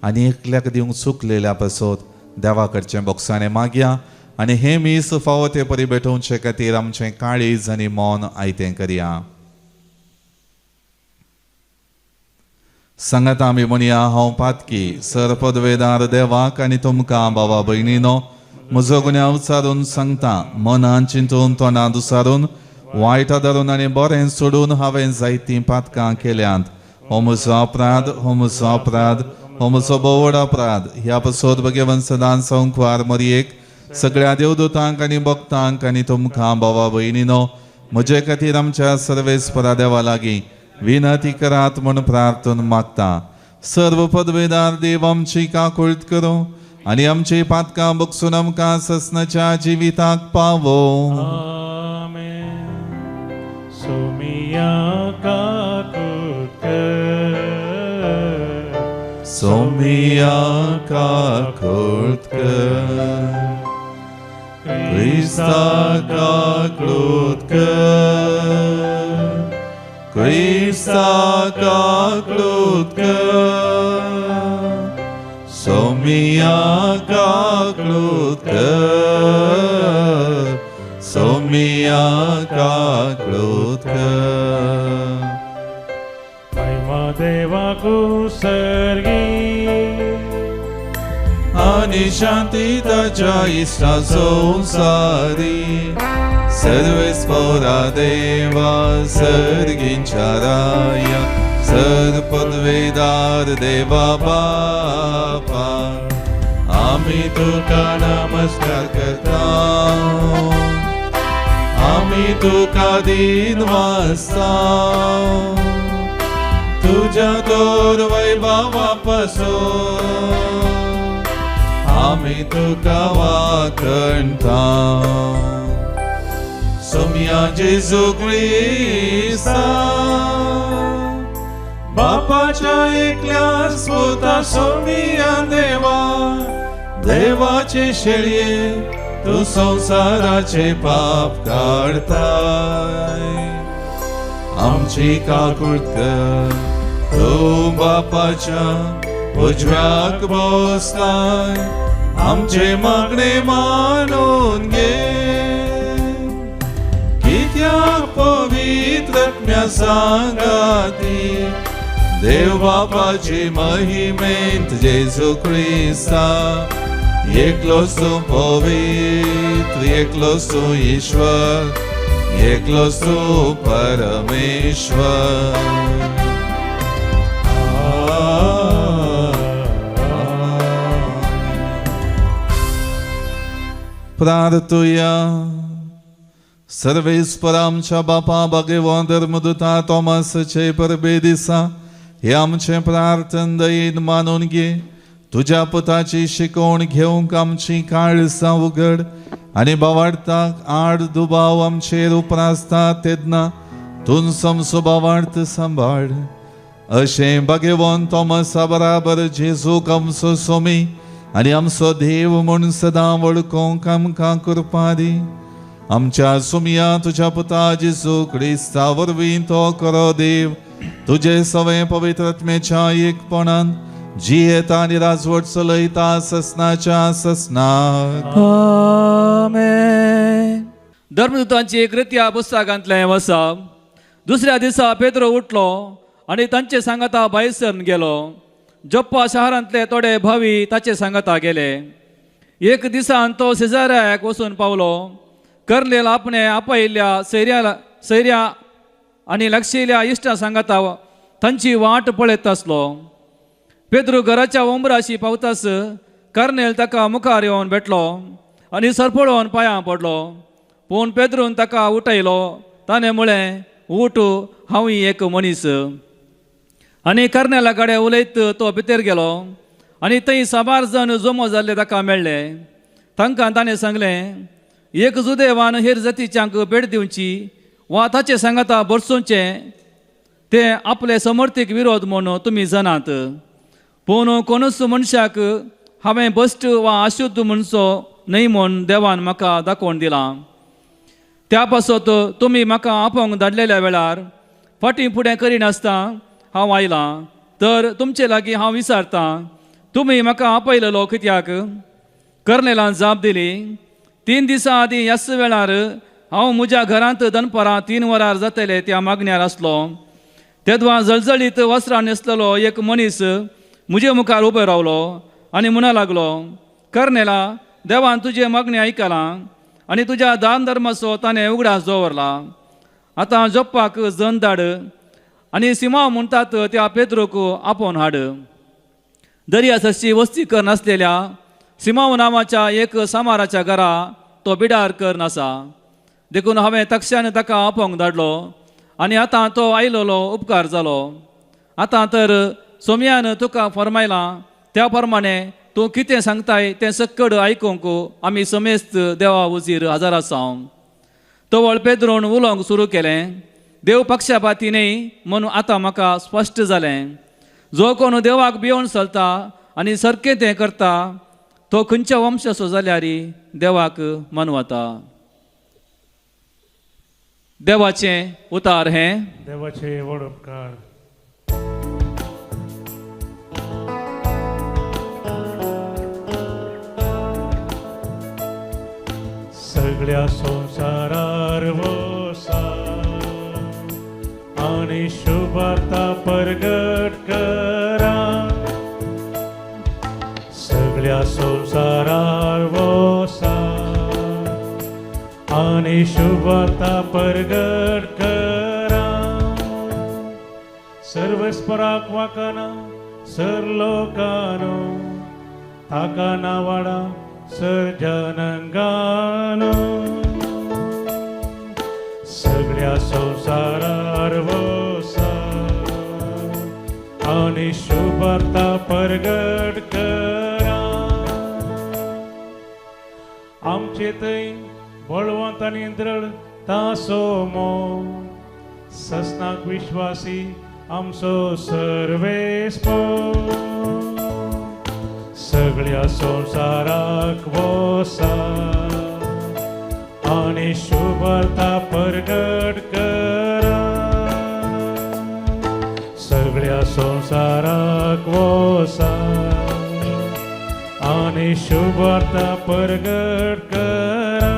आनी एकल्याक दिवंक चुकलेल्या पासत देवा कडचें बोगसाणें मागया आनी हें मीस फावो ते परी भेटोवचे खातीर आमचें काळीज आनी मन आयतें करया. सांगात आमी म्हणया, हांव पातकी सर पदवेदार देवाक आनी तुमकां बाबा भयणीनो म्हजो गुन्यांव उचारून सांगता. मनान चिंतून तोंडां दुसारून वायट धरून आनी बरें सोडून हांवें जायतीं पातकां केल्यांत. हो म्हजो अपराध, हो म्हजो अपराध, हो म्हजो भोव अपराध. ह्या पसोत भगवंत सदां संकवार मरयेक सगळ्या देवदूतांक आनी भक्तांक आनी तुमकां भावा भयणीनो म्हजे खातीर आमच्या सर्वेस्परा देवा लागीं विनंती करात म्हूण प्रार्थन मागता. सर्व पदवेदार देव आमची काकुळट करूं आनी आमची पातकां बगसून आमकां ससनाच्या जिविताक पावो. आमेन. सोमिया काकूट कर. सोमिया काकुळट कर, क्रिस्ता काकुळट कर, क्रिस्ता काकुळट कर, सोमिया काकुळट कर, सोमिया काकुळट कर. महिमा देवाकू सर्गी आनी शांती ताच्या इश्टा संवसारी. सर्वेस्परा देवा सर्गींच्या राया सर पदवेदार देवा बापा आमी तुका नमस्कार करता, आमी तुका दीन वासता. तुज्या तोर वैभवा पासून आमी तुका वाखणता. सोमया जेजू क्रिस्ता बापाच्या एकल्या पुता सोमिया देवा देवाचे शेळये तूं संवसाराचे पाप काडताय आमची काकूट कर. तूं बापाच्या उजव्याक बसलाय आमचे मागणे मानून घे. कित्याक पवित्र आत्म्या सांगाती देव बापाची महिमेंत जेजू क्रिस्ता एकलोच तूं पवित्र, एकलोच तूं ईश्वर, एकलोच तूं परमेश्वर. प्रार्थुया. सर्वेस्पर आमच्या बापा भगवान धर्मदूता तॉमसचे परबे दिसा हे आमचें प्रार्थन दयेन मानून घे. तुज्या पुताची शिकवण घेवंक आमची काळसां उगड आनी भावार्थाक आड दुबाव आमचेर उप्रासता तेन्ना तूं समसो भावार्थ सांबाळ. अशें भगवान तॉमसा बराबर जेजूक आमचो सोमी आनी आमचो देव म्हूण सदां वळखूंक आमकां कृपा दी. आमच्या सुमिया तुज्या पुता जेजू क्रिस्ता वरवीं तो करो देव तुजे सवें पवित्र आत्म्याच्या एकपणान जियेता आनी राजवट चलयता ससनाच्या ससनाक. आमेन. धर्मदूतांची कृत्या पुस्तकांतलें वसा. दुसऱ्या दिसा पेद्रो उठलो आनी तांचे सांगाता भायर सरून गेलो. जप्पा शहरांतले थोडे भावी ताचे सांगाता गेले. एक दिसान तो शेजाऱ्याक वचून पावलो. कर्नेल आपणे आपयिल्ल्या सैऱ्या आनी लागशिल्ल्या इश्टां सांगाता तांची वाट पळयत आसलो. पेद्रू घराच्या उमराशी पावतास कर्नेल ताका मुखार येवन भेटलो आनी सरपळोवन पांयां पडलो. पूण पेद्रून ताका उठयलो. ताणें म्हळें, उठ, हांवूय एक मनीस. आनी कर्नेला कडेन उलयत तो भितर गेलो आनी थंय साबार जाण जमो जाल्ले ताका मेळ्ळे. तांकां ताणें सांगलें, एक जुदेवान हेर जातीच्यांक भेट दिवची वा ताचे सांगाता भरसुचें ते आपले समर्थीक विरोध म्हूण तुमी जाणात. पूण कोणूच मनशाक हांवें भश्ट वा अशुद्ध म्हणचो न्हय म्हूण देवान म्हाका दाखोवन दिलां. त्या पासत तुमी म्हाका आपोवंक धाडलेल्या वेळार फाटीं फुडें करिनासतना हांव आयलां. तर तुमचे लागीं हांव विचारतां, तुमी म्हाका आपयलेलो कित्याक? कर्नेलान जाप दिली, 3 दिसां आदीं ह्याच वेळार हांव म्हज्या घरांत दनपारां 3 वरार जातले त्या मागण्यार आसलो. तेदवा जळजळीत वस्त्रां न्हेसलेलो एक मनीस म्हजे मुखार उबो रावलो आनी म्हणा लागलो, कर्नेला, देवान तुजें मागणें आयकलां आनी तुज्या दान धर्माचो ताणें उगडास दवरला. आतां जोप्पाक जन धाड आनी सिमांव म्हणटात त्या पेद्रूक आपोवन हाड. दर्या सरशी वस्ती कर नासलेल्या सिमांव नांवाच्या एक सामाराच्या घरा तो बिडार कर आसा. देखून हांवें तक्षान ताका आपोवंक धाडलो आनी आतां तो आयलोलो उपकार जालो. आतां तर सोमयान तुका फरमायलां त्या प्रमाणे तूं कितें सांगताय तें सक्कड आयकूंक आमी समेस्त देवा उजीर हजर आसा. तवळ पेद्रोन उलोवंक सुरू केलें, देव पक्षपाती न्हय म्हणून आतां म्हाका स्पश्ट जालें. जो कोण देवाक भियोवन चलता आनी सारकें तें करता तो खंयच्या वंशाचो जाल्यार देवाक मनवता. देवाचें उतार हें. देवाचे व्हड उपकार. सगळ्या संवसारार वसा आनी शुभार्ता परगट करा. सगळ्या संवसारार वसा आनी शुभार्ता परगट करा. सर्वेस्पराक वाकाना सर लोकानो ताका नावाडा सर जनंगानो. सगळ्या संवसारार वसा आनी शुभार्ता परगट करा. आमचे थंय बळवंत आनी द्रळ तासो मोग ससनाक विश्वासी आमचो सर्वेस्पर. सगळ्या संवसाराक वसा आनी शुभार्ता परगट करा. सगळ्या संवसाराक वसा आनी शुभार्ता परगट करा.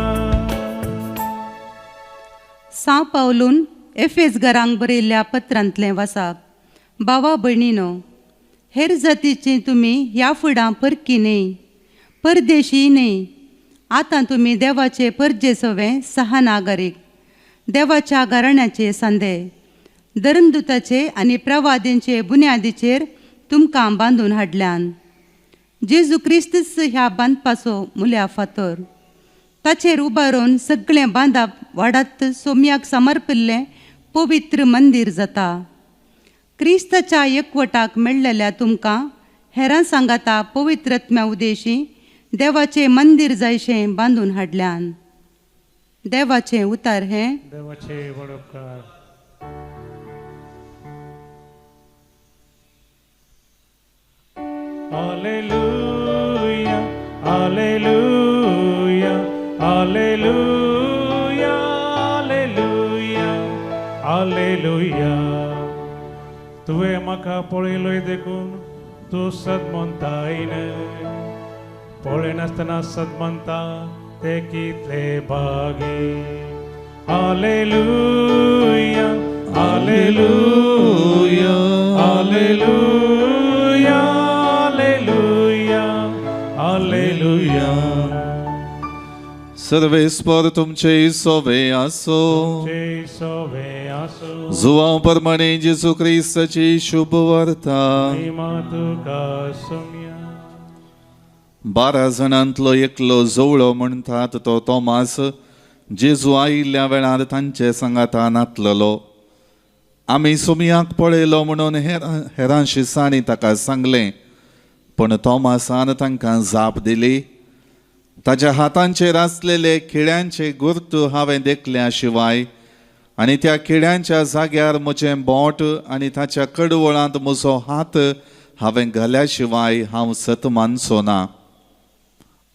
सां पावलून एफेस घरांक बरयल्ल्या पत्रांतलें वासाप. भावा भयणीनो, हेर जातीची तुमी ह्या फुडां परकी न्हय, परदेशी न्हय. आतां तुमी देवाचे परजेसवे सहानागरीक, देवाच्या घराण्याचे सांदे, धर्मदुताचे आनी प्रवादींचे बुन्यादीचेर तुमकां बांदून हाडल्यान. जेजू क्रिस्तच ह्या बांदपाचो मुल्या फातर. ताचेर उबारून सगळें बांदाप वाडात सोम्याक समर्पिल्लें पवित्र मंदीर जाता. क्रिस्ताच्या एकवटाक मेळ्ळेल्या तुमकां हेरां सांगाता पवित्रत्म्या उदेशी देवाचें मंदीर जायशें बांदून हाडल्यान. देवाचें उतार हें. देवाचे व्हड उपकार. Hallelujah, hallelujah, hallelujah, hallelujah, hallelujah. तुवें म्हाका पळयलोय देखून तूं सद म्हणताय न्हय. पळयनासतना सद म्हणता ते कितले भागी. Hallelujah, hallelujah, hallelujah, hallelujah, hallelujah. सर्वेस्पर तुमचे सोवे आसो. सोवे आसो. जुवांव परमाणे जेजू क्रिस्ताची शुभ वार्ता. महिमा तुका सोम्या. 12 जाणांतलो एकलो जवळो म्हणटात तो तोमास जेजू आयिल्ल्या वेळार तांचे सांगाता नातलेलो. आमी सोमयाक पळयलो म्हणून हेरां शिसांनी ताका सांगलें, पूण तोमासान तांकां जाप दिली, ताज्या हातांचेर आसलेले खिळ्यांचे गुर्त हांवें देखल्या शिवाय आनी त्या खिळ्यांच्या जाग्यार म्हजें बोट आनी ताच्या कडवळांत म्हजो हात हांवें घाल्या शिवाय हांव सत मानचो ना.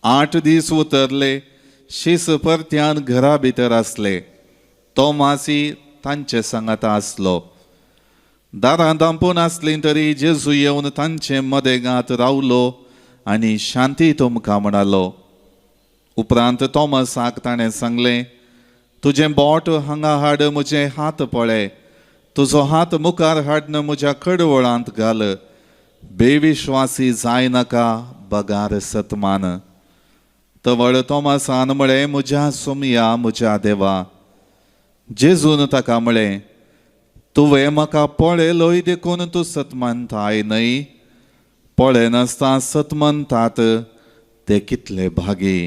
8 दीस उतरले, शीस परत्यान घरा भितर आसले. तोमासी तांचे सांगाता आसलो. दारां धांपून आसलीं तरी जेजू येवन तांचे मदेगांत रावलो आनी शांती तुमकां म्हणालो. उपरांत तॉमसाक ताणें सांगलें, तुजें बोट हांगा हाड, म्हजे हात पळय, तुजो हात मुखार हाडन म्हज्या कडवळांत घाल, बेविश्वासी जायनाका बगार सतमान. तवळ तॉमसान म्हळें, म्हज्या सोमया, म्हज्या देवा. जेजून ताका म्हळें, तुवें म्हाका पळयलोय देखून तूं सतमानताय न्हय, पळयनासतना सतमनतात ते कितले भागी.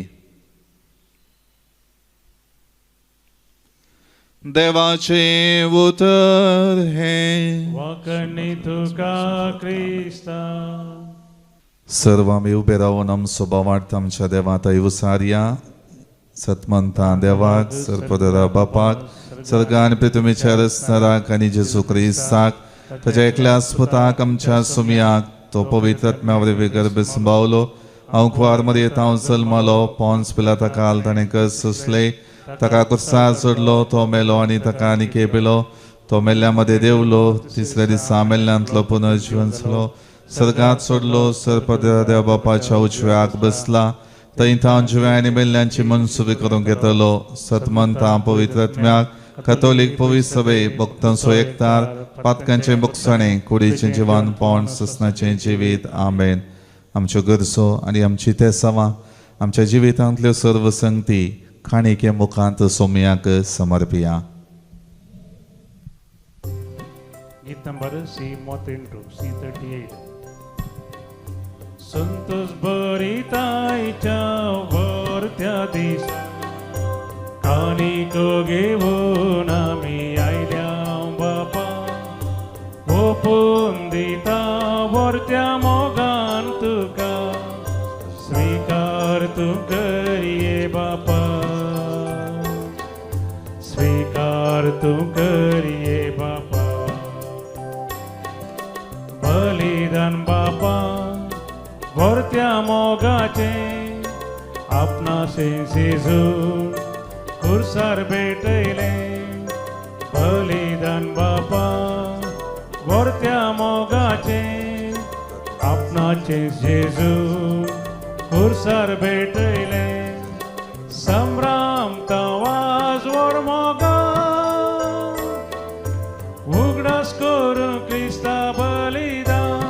देवाचें उतर हें. वाकणी तुका क्रिस्ता. सर्व आमी उबे रावन आमचो भावार्थ आमच्या देवा थंय उसारया. सतमंता देवाक, सर्पदरा बापाक, सर्गान पृथ्वीच्या रसनराक आनी जेजू क्रिस्ताक, ताच्या एकल्या पुताक आमच्या सुमयाक, तो पवित्र आत्म्या वरवीं गर्भ सांबावलो, हांव कुवार मरयेत हांव जल्मलो, पोन्स पिलाता काल ताणें कस सोंसले, ताका कुर्सार सोडलो, तो मेलो आनी ताका आनी केपिलो, तो मेल्ल्या मदें देंवलो, तिसऱ्या दिसा मेल्ल्यांतलो पुनर्जिवन जालो, सर्गात सोडलो, सर्पदरा देव बापाच्या उजव्याक बसला, थंय थावन जिव्या आनी मेल्ल्यांची मनसुबी करूंक येतलो. सतमंता पवित्र आत्म्याक, कथोलीक पवित्र सभे, भक्तांचो एकतार, पातकांचें भोगसणें, कुडीचें जिवन, पोंड ससनाचें जिवीत. आमेन. आमच्यो गरजो आनी आमची तेसावां, आमच्या जिवितांतल्यो सर्व संगती काणिके मुखांत सोमयाक समर्पिया. गीत नंबर सी 38, सी 38. संतोष बरितायच्या वर्त्या दिसा कानिको घेवन आमी आयल्या बापा, ओपून दिता वर्त्या मोगान तुका, स्वीकार तूं करये बापा, स्वीकार तूं करये बापा. बलिदान बापा वर्त्या मोगाचें, आपणाशें जेजू खुर्सार भेटयलें. बलिदान बापा वर्त्या मोगाचें, आपणाचें जेजू खुर्सार भेटयलें. संभ्राम तवाज व्हड मोगा, उगडास करूं क्रिस्ता बलिदान.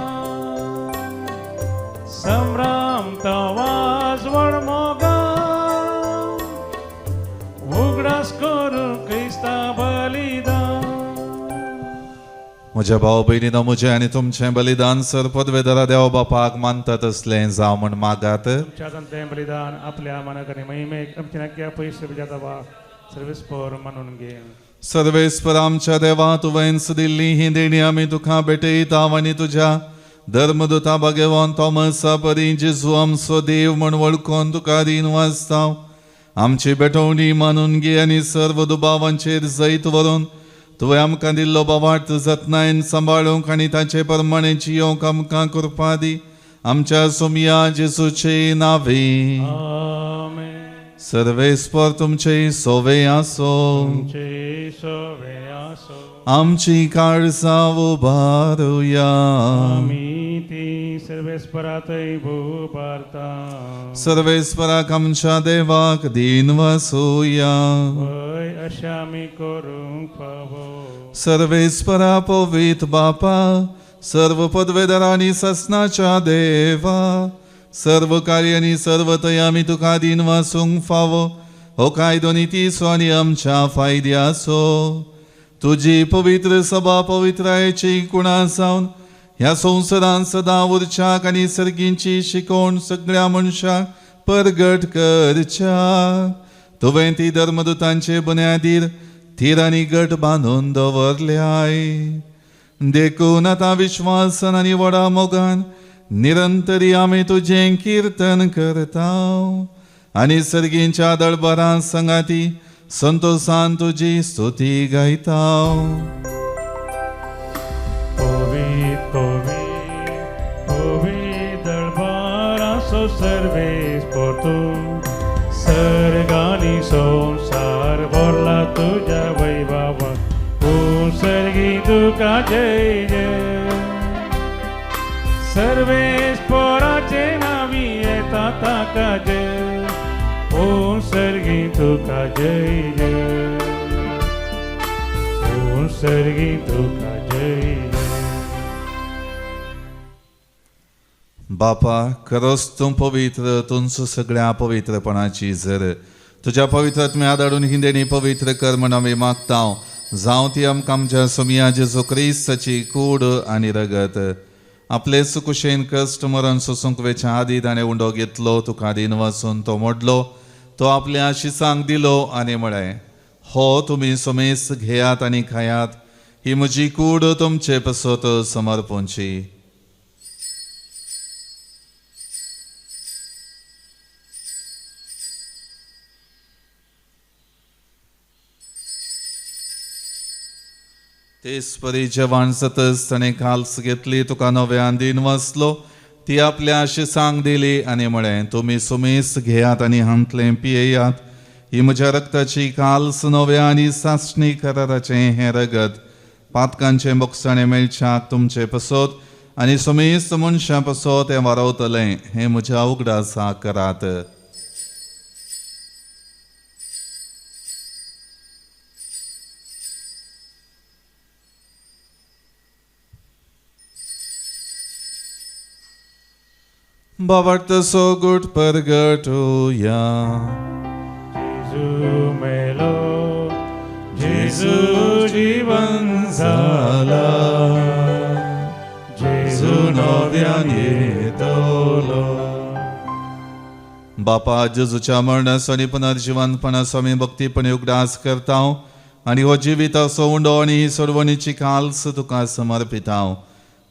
संभ्राम तवाज व्हड मोगा, उगडास करूं क्रिस्ता बलिदान. म्हज्या भाव भयणीनो, म्हजें आनी तुमचें बलिदान सर पदवेदरा देव बापाक मानता तसलें जावं म्हण मागात. तुमच्या हातांतलें बलिदान आपल्या मनाक आनी महिमेक आमच्या नाक्या पयशे जाता सर्वीस पोर मानून घे. सर्वेस्पर आमच्या देवा, तुवेंच दिल्ली ही देणी आमी तुका भेटयता आनी तुज्या धर्मदुता भागेवान तॉमसा परी जेजू आमचो देव म्हण वळखून तुका दीन वाचता. आमची भेटवणी मानून घे आनी सर्व दुबावांचेर जैत व्हरून तुवें आमकां दिल्लो भावार्थ जतनायेन सांबाळूंक आनी ताचे प्रमाणे जियोंक आमकां कृपा दी. आमच्या सोमया जेजूचे नावे. आमेन. सर्वेस्पर तुमचे सोवे आसो. तुमचे सोवे आसो. आमची काळजां उबारुया. आमी ती सर्वेस्परातय भूपारता. सर्वेस्पराक आमच्या देवाक दीन वसुया. वय अशें आमी करूंक फावो. सर्वेस्परा पवित बापा, सर्व पदवेदार आनी ससनाच्या देवा, सर्व कार्य आनी सर्व थंय आमी तुका दीन वासूंक फावो. हो कायदो नितीचो आनी आमच्या फायद्याचो. तुजी पवित्र सभा पवित्रायेची कुणा जावन ह्या संवसारांत सदां उरच्याक आनी सर्गींची शिकवण सगळ्या मनशाक परगट करच्याक तुवें ती धर्मदुतांचे बुन्यादीर थीर आनी गट बांदून दवरल्याय. देखून आतां विश्वासान आनी व्हडा मोगान निरंतरी आमी तुजें किर्तन करता आनी सर्गींच्या दळबरां संगाती संतोसान तुजी स्तुती गायता. पवित पवित पवित दळबाराचो सर्वेस्पर तूं, सर्गानी संसार भरला तुझ्या वैभवा सर्गी तुका जय जय सर्वेश पोराचे नावी येता ताका जय ओ सर्गी तुका जय जय ओ सर्गी तुका जय जय. बापा खरोच तूं पवित्र तुमचो सगळ्या पवित्रपणाची जर तुज्या पवित्र आत्म्या धाडून हिंदेणी पवित्र कर म्हण आमी मागता. जावं ती आमकां आमच्या सोमया जेजू क्रिस्ताची कूड आनी रगत. आपले सुकुशेन कश्ट मरण सोसूंक वेच्या आदी ताणें उंडो घेतलो, तुका दिन वाचून तो मोडलो, तो आपल्या शिसांक दिलो आनी म्हळें, हो तुमी सोमेस घेयात आनी खायात, ही म्हजी कूड तुमचे पसत समर्पणची. तेच परी जेवण जातच ताणें काल्स घेतली, तुका नव्यान दिन वाचलो, ती आपल्या शिसांक दिली आनी म्हळें, तुमी सुमेस घेयात आनी हांतलें पियेयात, ही म्हज्या रक्ताची काल्स नव्या आनी सासणी कराराचें हें रगत पातकांचें बोगसाणें मेळच्याक तुमचे पसत आनी सुमेस मनशां पसत हें वारवतलें, हें म्हज्या उगडासाक करात. बाबा सो गुट परगटूया. जेजू मेलो जेजू जीवन जाला जेजू नव्यान येतलो. बापा जेजूच्या मरणाचो आनी पुनर्जिवनपणाचो आमी भक्तीपणे उगडास करता आनी हो जिविताचो उंडो आनी ही सोडवणीची काल्स तुका समर्पिता.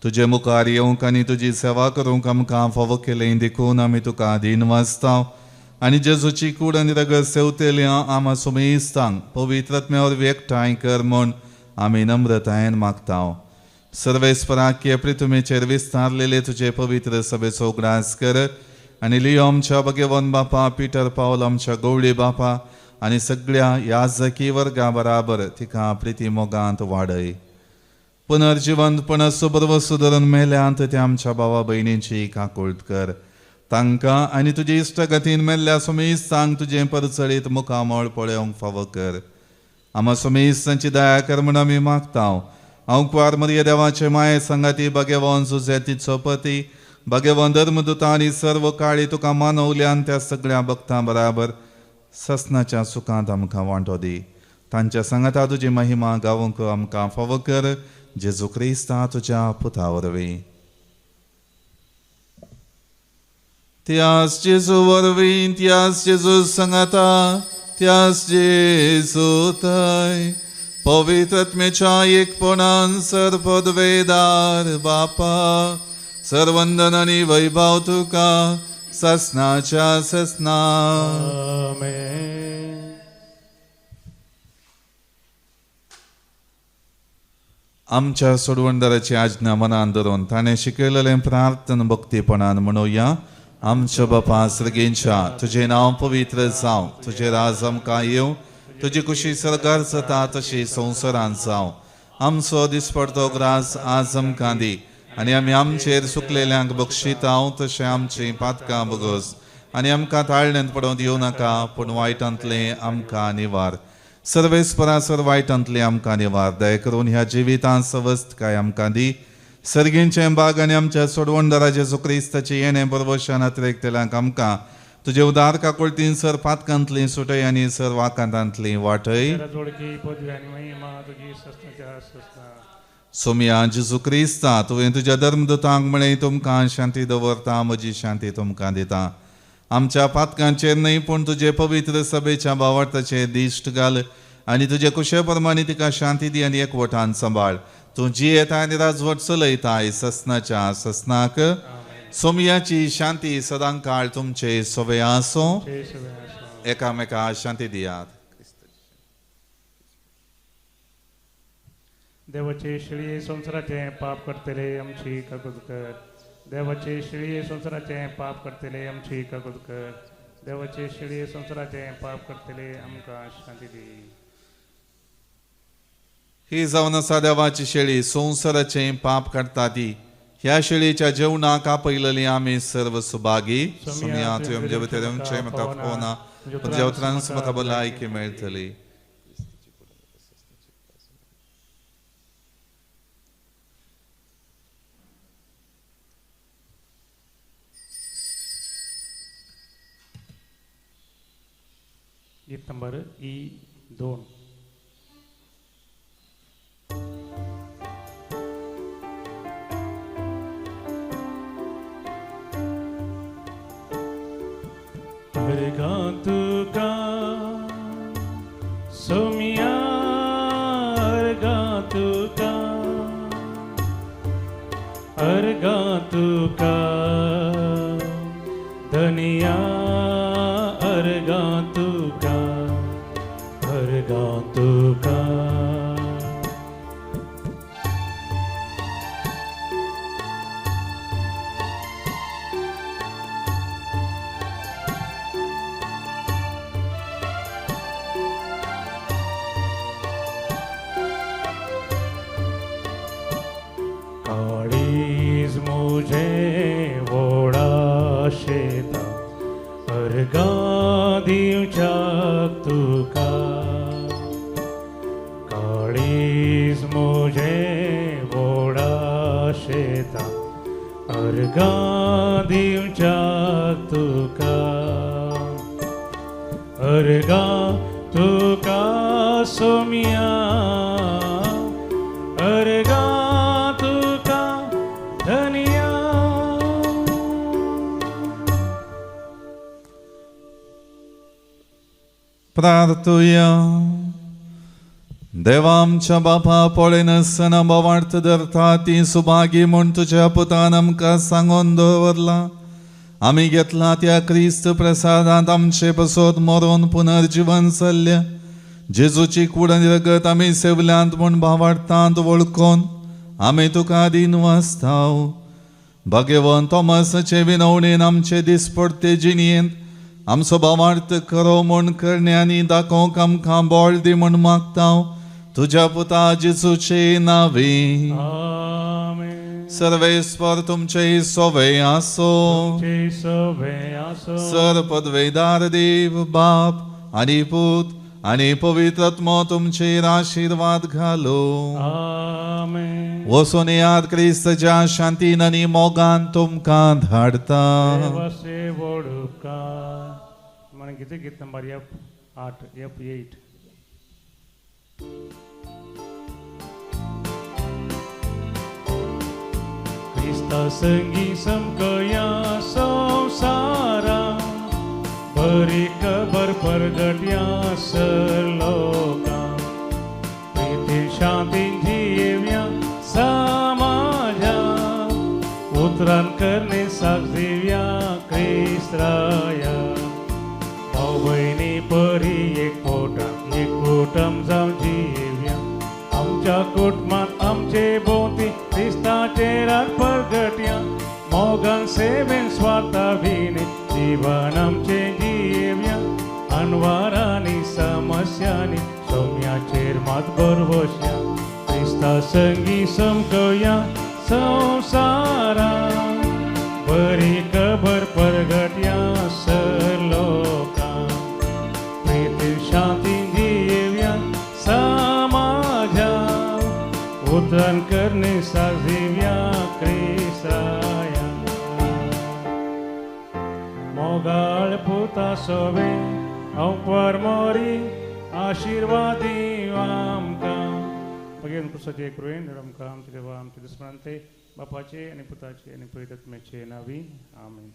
तुजे मुखार येवंक आनी तुजी सेवा करूंक आमकां फावो केलें देखून आमी तुका दीन वाचता आनी जेजूची कूड आनी रगत सेवतेल्या आमा सुमेस्तांक पवित्र आत्म्या वरवीं एकठांय कर म्हूण आमी नम्रतायेन मागता. सर्वेस्पराक पृथ्वीचेर विस्तारलेले तुजे पवित्र सभेचो उगडास कर आनी लियो आमच्या भगवान बापा, पिटर पावल आमच्या गवळी बापा आनी सगळ्या याजकी वर्गा बराबर तिका प्रिती मोगांत वाडय. पुनर्जिवंतपणाचो बरवसो धरून मेल्यांत त्या आमच्या भावा भयणींची काकुळट कर. तांकां आनी तुजे इश्टगतीन मेल्ल्या सुमेस्तांक तुजें परचळीत मुखामळ पळोवंक फावो कर. आमा सुमेस्तांची दया कर म्हूण आमी मागता. हांव कुवार मरिया देवाचे माये सांगाती भगवान सुजेतीचो पती भगवान धर्मदुता आनी सर्व काळी तुका मानवल्यान त्या सगळ्या भक्तां बराबर ससनाच्या सुखांत आमकां वांटो दी. तांच्या सांगाता तुजी महिमा गावंक आमकां फावो कर. जेजू क्रिस्ता तुज्या पुता वरवीं. त्यास जेजू वरवीं, त्यास जेजू सांगाता, त्यास जेजू थंय पवित्र आत्म्याच्या एकपणान सर्वपदवेदार बापा सर्वंदन आनी वैभव तुका ससनाच्या ससना. आमेन. आमच्या सोडवणदाराची आज्ञा मनान धरून ताणें शिकयलेलें प्रार्थना भक्तीपणान म्हणुया. आमच्या बापा सर्गेंच्या, तुजें नांव पवित्र जावं, तुजें राज आमकां येवं, तुजी कुशी सरकार जाता तशी संवसारांत जावं. आमचो दिसपडतो ग्रास आज आमकां दी आनी आमी आमचेर सुकलेल्यांक बक्षितांव तशें आमचीं पातकां बगस आनी आमकां ताळण्यांत पडोवंक दिवं नाका, पूण वायटांतलें आमकां निवार. सर्वेस्परासर वायटांतलें आमकां निवार. दया करून ह्या जिवितांत सवस्तकाय आमकां दी. सर्गींचें बाग आनी आमच्या सोडवणदारा जेजू क्रिस्ताचें येणें बरवशान अतिरेकतल्यांक आमकां तुजे उदार काकुळतीन सर पातकांतलीं सुटय आनी सर वाकांतांतलीं वाटय. सोमया जेजू क्रिस्ता, तुवें तुज्या धर्मदुतांक म्हळें, तुमकां शांती दवरता, म्हजी शांती तुमकां दिता. आमच्या पातकांचेर न्हय पूण तुजे पवित्र सभेच्या भावार्थाचेर दिश्ट घाल आनी तुजे कुशे प्रमाणे तिका शांती दी आनी एकवटान सांबाळ. तूं जियेता आनी राजवट चलयताय ससनाच्या ससनाक. सोमयाची शांती सदां काळ तुमचे सवे आसूं. एकामेका शांती दियात. देवाचे शिळये संवसाराचें पाप करतले आमची काकूत कर. देवाचे शिळये संवसाराचें पाप करतले आमची काकूत कर. देवाचे शिडी संवसाराचें पाप करतले आमकां शांती दी. ही जावन आसा देवाची शेळी संवसाराचें पाप काडटा ती. ह्या शेळीच्या जेवणाक आपयलेली आमी सर्व सुभागी. सोमया तुवें म्हजे भितर येवचें म्हाका पळोवना, तुज्या उतरांच म्हाका भलायकी मेळटली. गीत नंबर E2. अर्घां तुका सोम्या, अर्घां तुका, अर्घां तुका धनिया, अर्घां तुका, अर्घां तुका. काळीज मुझे वोडा शेता अर्घां दिवच्याक तुका, काळीज मुझे वोडा शेता अर्घां दिवच्याक तुका, अर्घां तुका सोम्या, अर्घां तुका धनिया. प्रार्थुया. देवा आमच्या बापा पळयनासतना बोवार्थ धरता ती सुभागी म्हूण तुज्या पुतान आमकां सांगून दवरला. आमी घेतला त्या क्रिस्त प्रसादांत आमचे पसत मरोन पुनर्जिवन जाल्ल्या जेजूची कूड आनी रगत आमी सेवल्यांत म्हूण भावार्थांत वळखून आमी तुका दीन वाचताव. भाग्यवंत थॉमसाचे विनवणेन आमचे दिसपडते जिणयेंत आमचो भावार्थ करो म्हूण करण्यांनी दाखोवंक आमकां बळ दी म्हूण मागता तुज्या पुता जेजूचे नांवी. आमेन. सर्वेस्पर तुमचे सोवे आसो. तुमचे सोवे आसो. सर पदवेदार देव बाप आनी पूत आनी पवित्र आत्मो तुमचेर आशिर्वाद घालो. आमेन. वचून येयात, क्रिस्तच्या शांतीन आनी मोगान तुमकां धाडता. देवाचे वडुपकार. मन गीत गीत नंबर F8 F8. क्रिस्ता संगी समकया संसारा, बरी खबर परगट्या सरलोका, प्रीती शांती जिव्या समाजा, उतरान करणे साक्षिव्या क्रिस्त्राया. भाव भयणी परी एक पोटां एक कुटुंब जावन जिव्या, आमच्या कुटुंबांत आमचे भोंवती क्रिस्ताचे रात परगट्या, मोगान सेवेन स्वार्था विणे जीवन आमचे जिव्या, अनवारांनी समस्यांनी सौम्याचेर मात भरवश्या, क्रिस्ता संगी समकया संवसारा, बरी खबर परगट्या सरलोका, प्रीती शांती जिव्या समाजा, उतरान करणे साजिव्या क्रिस्ताया. मोगाळ पुता सोवे अंपर मोरी आशिर्वादी आमकां. भगेन पुसाचे कृपेन आमकां आमचे देवा आमचे दुस्मनांते बापाचे आनी पुताचे आनी पवित्र आत्म्याचे नांवी. आमेन.